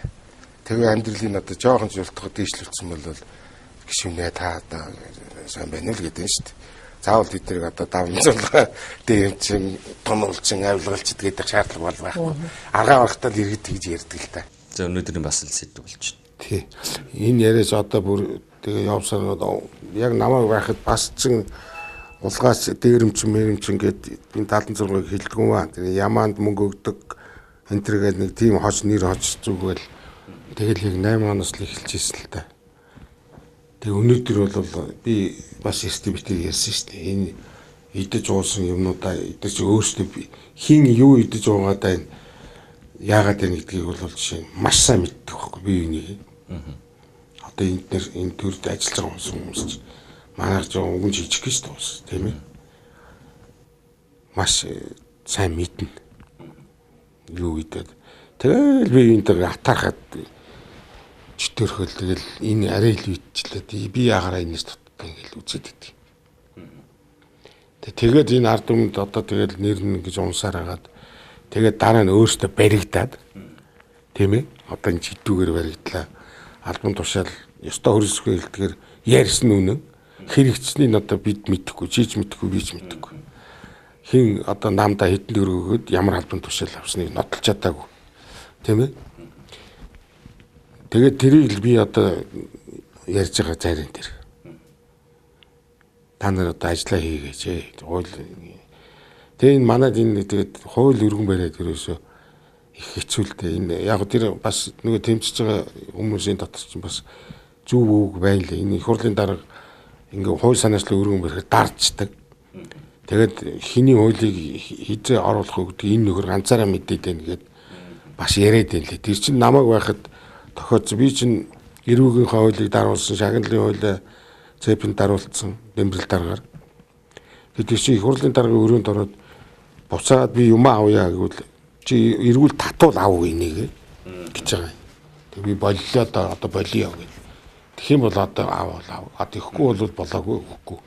тэгээ амьдралыг одоо жоохон зултахад дээшлүүлсэн бол гишүүнээ та одоо сайн байна л гэдэг нь шүү дээ. Заавал бид тэрийг одоо давамцуулгаа дээрэмчин, тунуулчин, авилгалч гэдэг шаардлага бол байхгүй. Аргаа барахтаа л иргэд тэгж ярьдаг л та. За өнөөдрийн бас л сэдв болж байна. Тий. Энэ яриач одоо бүр тэгээ явсаар яг намайг байхад бас чин улгаас дээрэмчин, мэрэмчин гээд энэ 76-ыг хэлдэг юм аа. Тэр ямаанд мөнгө өгдөг энэ төргээд нэг тийм хоч нэр хоч зүгэл тэгэл яг 8 оноос л эхэлж ирсэн л та. Тэгээ өнөөдөр бол би бас эртний битийг ярьсан шүү дээ. Энэ идэж уусан юмнуудаа идэж өөрсдөө хин юу идэж уугаадаа энэ яагаад энэ гэдгийг бол жишээ маш сайн мэддэг байхгүй би энийг. Одоо энэ дээр энэ төрд ажиллаж байгаа хүмүүс чинь манайх жоо өнгөн жижиг гэж дуус тийм ээ. Маш сайн мэднэ. Юу идээд тэгэл би энэ дээр атаархад чөтөрхөл тэгэл энэ арай л үтчлээ. Би ягараа энэс дутдаг ингээл үзээд идэг. Тэгээд энэ ард түмэнд одоо тэгэл нэр нь гэж унсаар хагаад тэгээд дараа нь өөртөө баригдаад тийм ээ. Одоо энэ чидүүгээр баригдлаа. Албан тушаал ёстой хөрөлсгүй хэлдгээр ярьсан үнэн хэрэгцсэнийг одоо бид мэдэхгүй, чийч мэдэхгүй, би ч мэдэхгүй. Хин одоо намдаа хэдэн төгрөг өгөөд ямар албан тушаал авсныг нотолж чадаагүй. Тийм ээ. Тэгээд тэрийг л би одоо ярьж байгаа зарим тэр. Та нар одоо ажиллаа хийгээч ээ. Хууль. Тэгээ энэ манад энэ тэгээд хууль өргөн бариад ерөөсөө их хэцүү л дээ. Энэ яг тэр бас нөгөө тэмцэж байгаа хүмүүсийн дотор чинь бас зөв үг байна лээ. Энэ их хурлын дарга ингээ хууль санаачлал өргөн бариад дарчдаг. Тэгээд хиний хуулийг хизээ оруулах вэ гэдгийг энэ нөхөр ганцаараа мэдээд байна гэд бас яриад байна лээ. Тэр чинь намайг байхад тохиолдсон. Би чинь эрүүгийн хуулийг даруулсан, шагналын хуулиа цэпэнд даруулсан, дэмбэрэл даргаар. Тэр чинь их хурлын даргын өрөөнд ороод буцаад би юмаа авъя гэвэл чи эргүүл татвал ав энийг гэж байгаа юм. Тэг би боллоо да одоо болио гэх. Тэгэх юм бол одоо авал ав. А тэгэхгүй бол болоогүй өгөхгүй.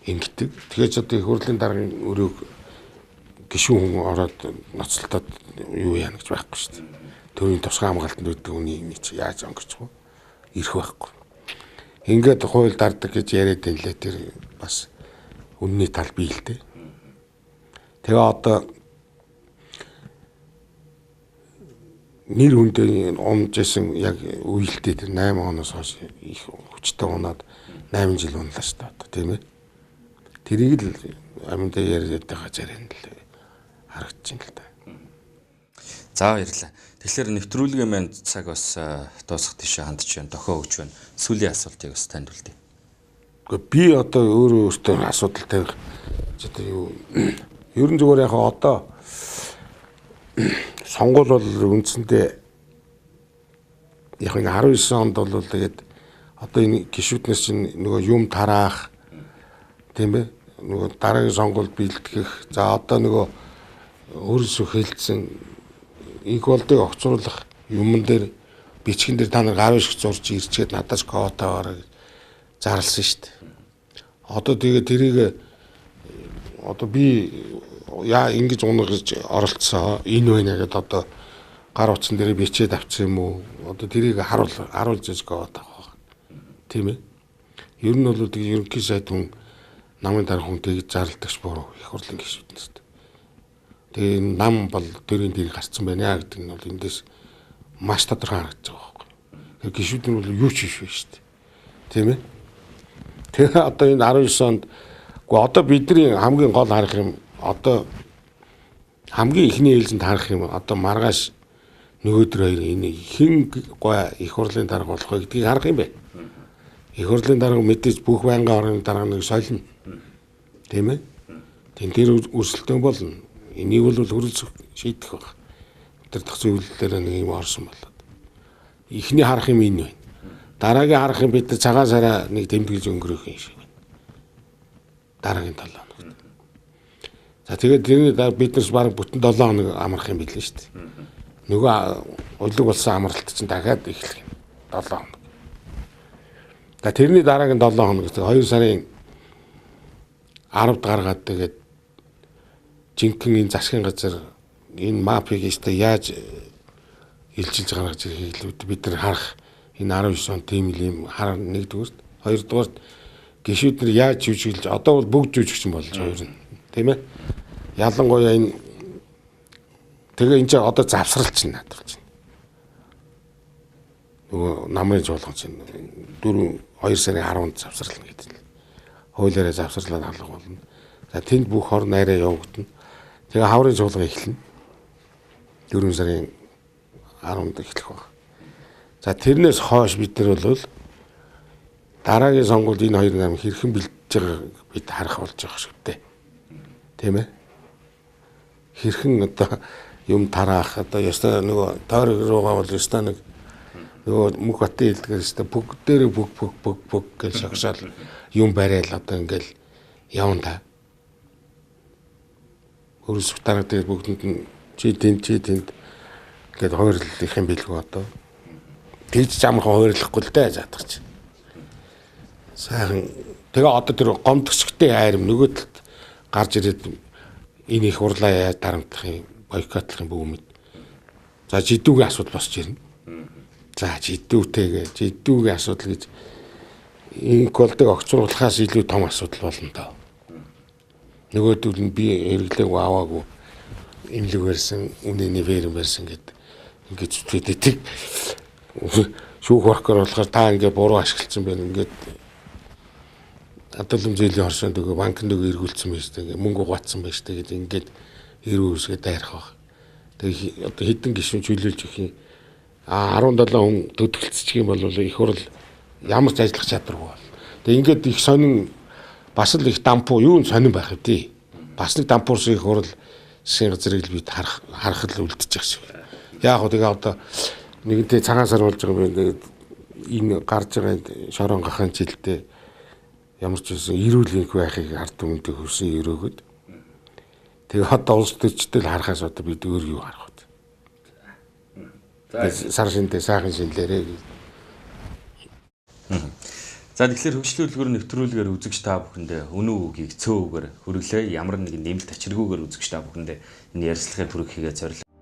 Ингэдэг. Тэгэхээр ч одоо их хурлын даргын өрөөг гишүүн хүн ороод ноцолтоод юу яана гэж байхгүй шүү дээ. Төрийн тусгай хамгаалтанд байдаг хүний нэг чи яаж онгочих вэ? Ирэх байхгүй. Ингээд хууль дардаг гэж яриад байна лээ. Тэр бас үнний тал бий л дээ. Тэгээ одоо нэр хүндээ унжсэн яг үеэлтэй тэр 8 оноос хойш их хүчтэй унаад 8 жил унлаа шүү дээ одоо тийм ээ. Тэрийг л аминдаа яриад байгаа зарим л харагдаж байна л да. За баярлалаа. Тэгэхээр нэвтрүүлгийн маань цаг бас дуусах тийшээ хандж байна. Дохио өгч байна. Сүүлийн асуултыг бас танд үлдээе. Гэхдээ би одоо өөрөө өөртөө асуудал тавих одоо юу ер нь зүгээр яг одоо сонгуул бол үндсэндээ яг энэ 19 онд бол тэгээд одоо энэ гишүүднээс чинь нөгөө юм тараах тийм ээ нөгөө дараагийн сонгуульд бэлтгэх за одоо нөгөө өөрөөсөө хэлсэн инх болдыг огцруулах юмн дээр бичгэн дээр та нар гар шиг зурж ирчгээд надаас квота аваарай гэж зарласан шүү дээ. Одоо тэгээ тэрийг одоо би яа ингэж унах гэж оролцсон энэ байна гэдээ одоо гар утсан дээр бичээд авсан юм уу? Одоо тэрийг харуулж яж квота авах. Тийм ээ. Ер нь бол тэгээ ерөнхий сайд хүн намын дарга хүн тэгж зарлдагч буруу их хурлын гишүүднээс. Тэгээ энэ нам бол төрийн дэрийг гарцсан байна гэдэг нь бол эндээс маш тодорхой харагдаж байгаа байхгүй. Тэгэхээр гишүүд нь бол юу ч биш шүү дээ. Тийм ээ. Тэгээ одоо энэ 19 онд үгүй одоо бидний хамгийн гол харах юм одоо хамгийн эхний ээлжинд харах юм одоо маргааш нөгөөдөр хоёр энэ хэн гой их хурлын дарга болох вэ гэдгийг харах юм байна. Их хурлын дарга мэдээж бүх байнгын орны дарга нэг солино. Тийм ээ. Тэн дээр өрсөлдөөн болно. Энийг бол хөрөлцөх шийдэх байх. Тэр дах зөвлөлөөр нэг юм орсон болоод. Эхний харах юм энэ байна. Дараагийн харах юм бид цагаан сараа нэг тэмдэглэж өнгөрөөх юм шиг байна. Дараагийн 7 хоногт. За тэгээд тэрний дараа бид нар бараг бүтэн 7 хоног амрах юм билээ шүү дээ. Нөгөө улиг болсон амралт чинь дахиад эхлэх юм. 7 хоног. За тэрний дараагийн 7 хоног гэдэг 2 сарын 10-д гаргаад тэгээд жинхэнэ энэ засгийн газар энэ мафиг өстой яаж илчилж гаргаж ирэхийг л бид нар харах энэ 19 он тийм л юм харах нэгдүгürt, хоёрдугаарт Гишүүд нар яаж жүжиглэж одоо бол бүгд жүжигчин болж байгаа юм. Тийм ээ? Ялангуяа энэ тэгээ энэ чинь одоо завсрал чинь надад болж байна. Нөгөө намрын чуулган чинь 4 2 сарын 10-нд завсарлана гэдэг л. Хуулиараа завсарлаад алга болно. За тэнд бүх хор найраа явагдана. Тэгээ хаврын чуулган эхэлнэ. 4 сарын 10-нд эхлэх баг. За тэрнээс хойш бид нар бол дараагийн сонгуульд энэ хоёр нам хэрхэн бэлдэж байгааг бид харах болж байгаа шүү дээ. Тийм ээ? Хэрхэн одоо юм тараах одоо ёстой нөгөө тойрог руугаа бол ёстой нэг нөгөө мөх батын хэлдгээр ёстой бүгдээрээ бүг бүг бүг бүг гэж шогшоол юм барайл одоо ингээл явна та. Өөрөс дараа дээр бүгдэнд нь чи тэнд гээд хойрлох юм билгүй одоо. Тэгж ч амархан хойрлохгүй л дээ заадах чи. Сайхан тэгээ одоо тэр гомдгчтэй айрам нөгөө талд гарч ирээд энэ их хурлаа яаж дарамтлах юм, бойкотлох юм бүү мэд. За жидүүгийн асуудал босч ирнэ. За жидүүтэйгээ жидүүгийн асуудал гэж инк болдог огцруулахаас илүү том асуудал болно доо. Нөгөөдөл нь би хэрэглээгүй аваагүй имлэг барьсан, үнэний ферм барьсан гэд ингэж зүтгээд тэг шүүх прокурор болохоор та ингээ буруу ашигласан байна ингээд адуулам зээлийн хоршоонд өгөө банкнд өгөө эргүүлсэн байж тээ ингээ мөнгө угаацсан байж тээ гэд ингээд эрүү үсгээ дайрах баг. Тэгээ одоо хэдэн гишүүн чөлөөлж өгөх юм 17 хүн төдөлцчих юм бол их хурл ямар ч ажиллах чадваргүй бол. Тэгээ ингээд их сонин бас л их дампуу юу н сонин байх вэ? Бас нэг дампуурсан их хурл засгийн газрыг л бид харах л үлдчих шиг. Яг гоо тэгээ одоо нэгэнтээ цагаан сар болж байгаа юм байна. Энэ гарч байгаа шорон гахын жилдээ ямар ч байсан эрүүл энх байхыг ард түмэндээ хөрсөн өрөөгöd. Тэгээ одоо улс төрчдөл харахаас одоо бид өөр юу харах вэ? За сар шиндээ сайхан шинлээрээ. За тэгэхээр хөгжлийн хөдөлгүүр нэвтрүүлгээр үзэгч та бүхэндээ үнэн үгийг цөөн үгээр хүргэлээ. Ямар нэгэн нэмэлт ачиргүйгээр үзэгч та бүхэндээ энэ ярилцлагыг хүргэхийгээ зорилоо.